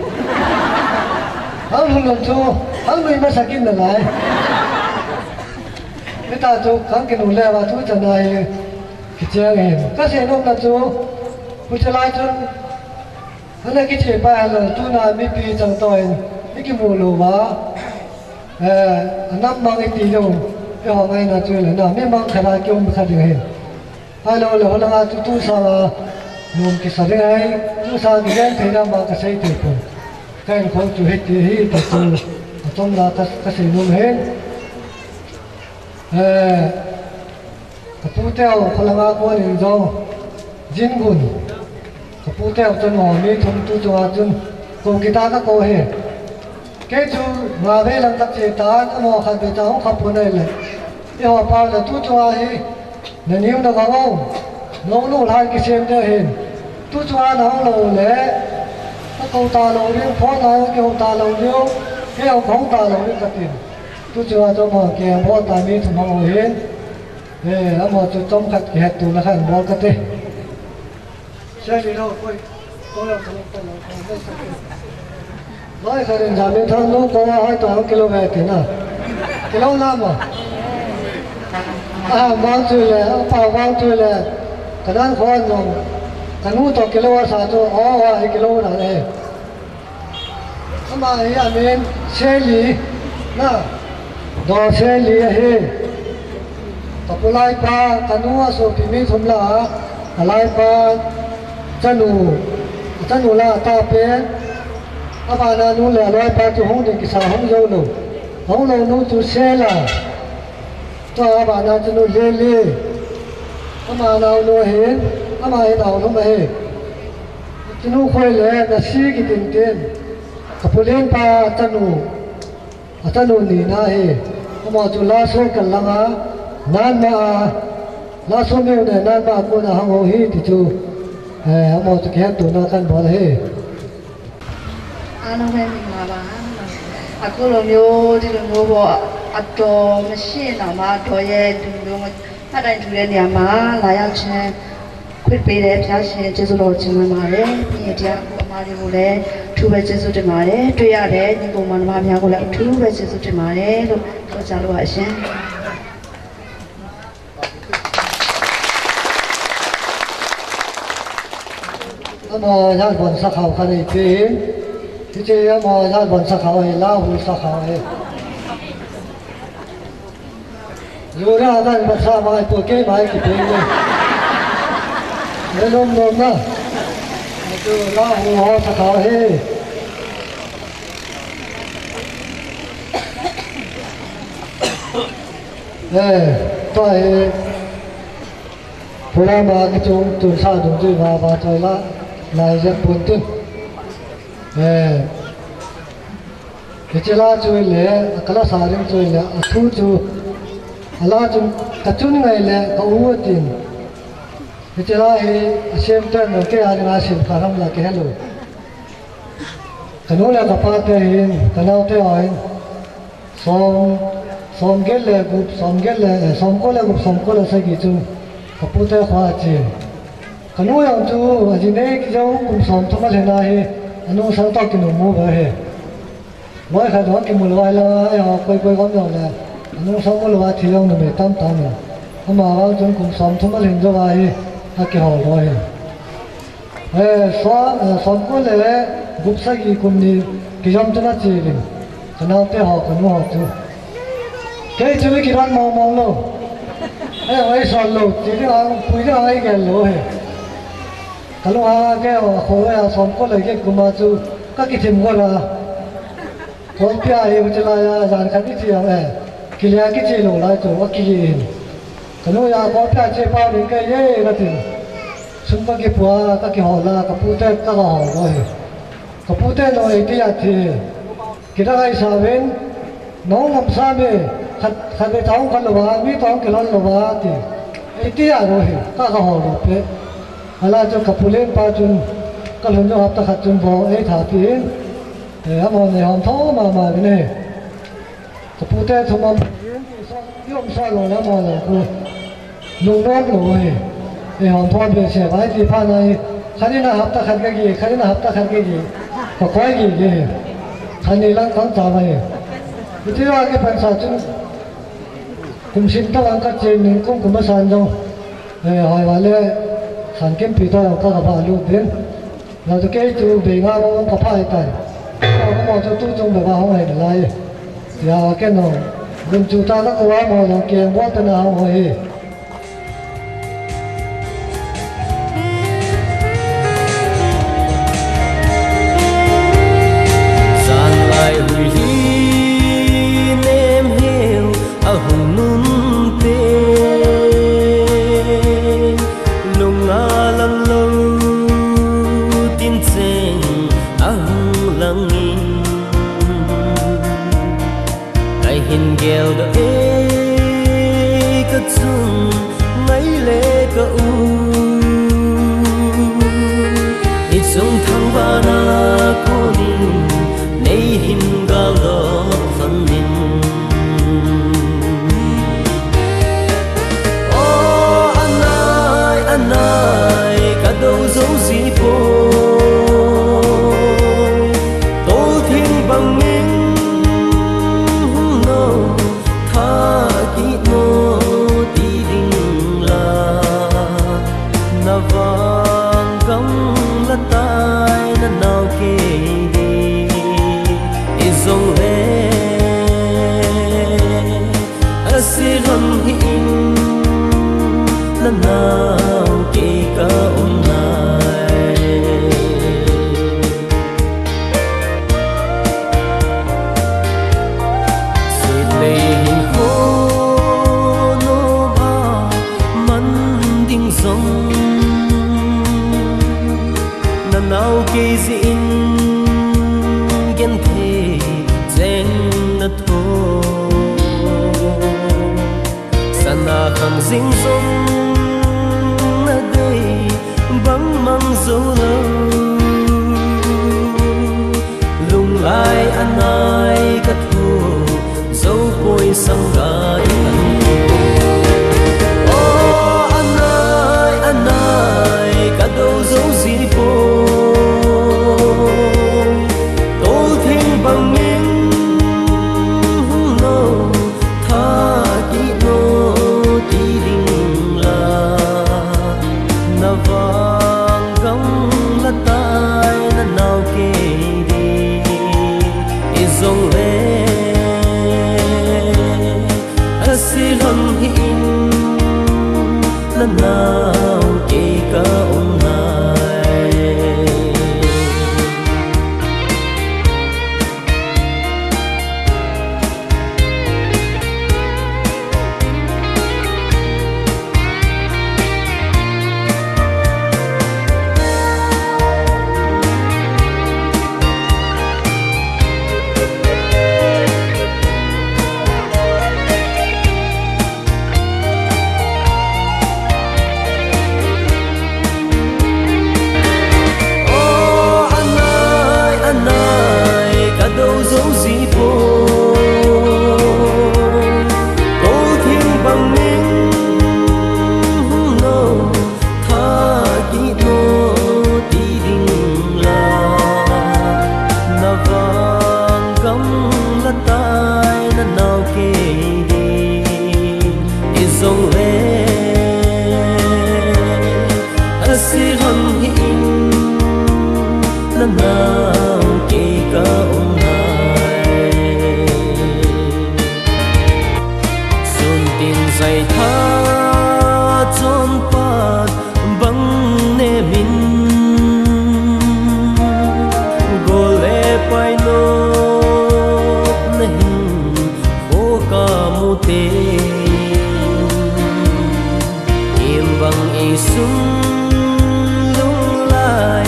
Hang lum lum chu, hang lui masa kin na lai. Ni ta chu, kang kinu le wa thu cha nai. Kicheng in. Kasei nomna chu, huchi lai chun, hana kiche pa halo, tuna mipi chang toh in, ikimu lou va. Eh, anam mang iti lou, eiho ngaina chu le na, mi mang khat a kium kha ding ahi. Ahilou le, holanga chu tusanga, nom kisa ding ahi, tusanga kijen theina ma kasei thei pon. Ka hinkho chu hiti hi, ti chu, achomna ka, kasei nom ahi. Eh, Ka pu teu kholanga kon in jong, Jingun. Ka pu teu chanu mi thum tu chunga chun, kou kita ka kou hi. Kei chu nga vei lang ka che tan, amaho khat vei ta hung kha pon ahile. Eiho pa le tu chunga hi, na niu na gou, na unu lhan kisem ding ahin. Tu chunga na hung lou le, ka kou talou ding, phone a kihou talou ding, kei hung ka hung talou ding ka tin. Tu chunga chu amaho kei a bol ta mi thum hung ahin. Eh, amaho chu chomkhat kihettohna khat bol kate. Seli lo, koi, koi lo, koi lo, koi lo, koi lo. Loi khat in Jamin Thang nu koma hoi to hung kilou ve tina. Kilou na mo. Aha, vang chu le, apa vang chu le. Kanan khon nong. Kanu to kilou asa chu, o, o, hi kilou na le. Ama hi amin Seli, na, Do Seli ahi. Ka pu laipa, kanu asopi mi thum lah a, alaipa chanu, achanu lah a tapen, abana nu le alaipa chu hung ding kisa hung jou lou. Hung lou nu chu Sela. Tua abana chanu Leli. Ama naonu ahin, ama hi naolhum ahi. Chanu khoi le nasi kitin tin. Ka pu lenpa chanu. Achanu ni na hi. Amaho chu Laso kal langa. Nanma a. Laso miu ne nanma a kona hung ho hi ti chu. Eh, amaho chu kihettohna kan bol ahi. Ano he mi ma ba. Akolo myo di lo myo bo ato machine ama to ye di lo myo. Hada in thule ni ama la ya che. Khut pe le pya che che zo lo che ma ma le. Ni dia ko ma di bu le. Thu be che zo de ma le. Twe ya le ni ko ma ma mya ko le. Thu be che zo de ma le. Lo ko cha lo a shin. Amaho jat bon sakhao khat nei peh in. Hiche amaho jat bon sakhao hi, Lahu sakhao hi. Jura dan basa mai po kei mai kipeh in. Lelom lom na. Hiche Lahu ho sakhao hi. Eh, tua hi program a kichung tun sa dungjuiya vachoi la, lai jep pon tin. Eh, hiche la chu le, ka la sa ding chu le, athu chu, ala chu, ka chun ngai le, ka u tin. Hiche la hi, asem ten lo, kei a dinga sem kha ham la kihe lou. Ka nu le ka pa te hin, ka nao te ho hin. Som, som get le gup, som get le, eh, som ko le gup, som ko le sagi chu ka pu te kho a che. Ka nu jong chu, ajinei kijou kum som thum alhin ahi, anung sang toh kinung mu uve. Loi khat jong kimu lou ahi langa, eiho koi koi gam jong le, anung sang mu lou a thi jong numei tamtah in. Ama vang chun kum som thum alhin jou ahi, akihol lou ahi. Eh, som, eh, som ko le gup sagi kum ni kijom chun ache uvin. Ka nao te ho, ka nu ho chu. Kei chu mi kiran mong mong lou. Eh, oi son lou, che ding ang, pui ding ang ei gel lou hi. Ka lung hang a kei ho, kho a som ko le get kum a chu, ka kithim got a. Kolpi a hi huchi lai a, jan khat i che a, eh, kile a kiche lou lai chu, a kile in. Ka nu a Kolpi a che pau ding kei e, ka tin. Sum ka kipu a, ka kihol a, ka pu te ka ga hol lou hi. Ka pu te no ei ti a thi. Kidang ai sa uvin, nong ngam sa me, khat, khat ve tong ka lou a, mi tong kilhon lou a ti. Ei ti a lou hi, ka ga hol lou pe. Ala chu ka pu lenpa chun, ka lhun lou hapta khat chun vo, ei tha pi in. Eh, amaho nei hom tho mama uvin ahi. Ka pu te thum a, i um sa lou le amaho le ku. Lungnom lou ahi. Ei hom tho behseh vai ti phat na hi. Khat in a hapta khat ka gi, khat in a hapta khat ka gi. Ka koi gi gi hi. Khat ni lang khang cha vai. Hiti a kipan sa chun. Kum sim tah vang ka che ning kum kum a san jong. Eh, hoi vale, Sangkimpi toh ka ka ba lu din. La tu kei tu be nga mo ka phai tan. Mo mo tu tu tung be ba hong hai lai. Ya ke no. Gun chu ta ka ko mo lo ke mo ta na hong hai. Zanlai hui hi nem heu ahung nun te, lunga lang lo tin cheng ahung lang in. Ngai hin gel doh e ka chung, ngai le ka u. I chung thangvahna konin, nei hin gal doh lhon in. O anai, anai, ka do zo ji poi. Toltheng bangin hung no, thah kit no ti ding la. Na vang gamla tai na nao kei di. I jong le a si lhon hih in, na nao kei ka um nai. Sitlei hin ho nom a man ding jong, na nao kei jeh in genthei cheng na tho. Sana khang jing jong na dei bang mang zo lo. Lunglai anai ka tho zo poi, sangkah i kan tho. O anai, anai, ka do zo ji poi. Toltheng bangin hung no, thah kit no ti ding la. Na vang gamla tai na nao kei di. I jong le a si lhon hih in, na nao kei ka um nai. O anai, anai, ka do zo ji poi. Toltheng bangin hung no, thah kit no ti ding la. Na vang gamla tai na nao kei di. I jong le a si lhon hih in, na nao kei ka um nai. Sun tin zai tha chon pat bang nem in, gol le pai nop na hin kho ka mu te. Imbang i sung lunglai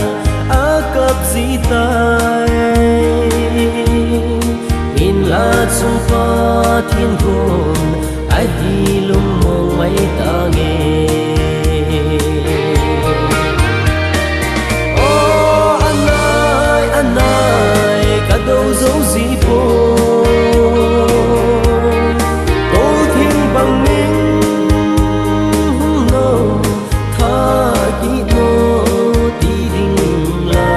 a kap ji tai. Inla chung Pathen gon ahi lungmong mai tange. O anai, anai, ka do zo ji poi. Toltheng bangin hung no, thah kit no ti ding la.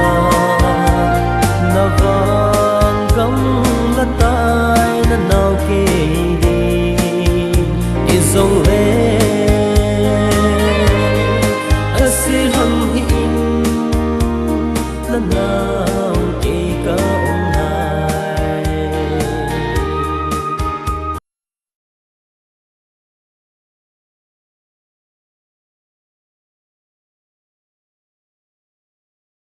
Na vang gamla tai na nao kei di. I jong le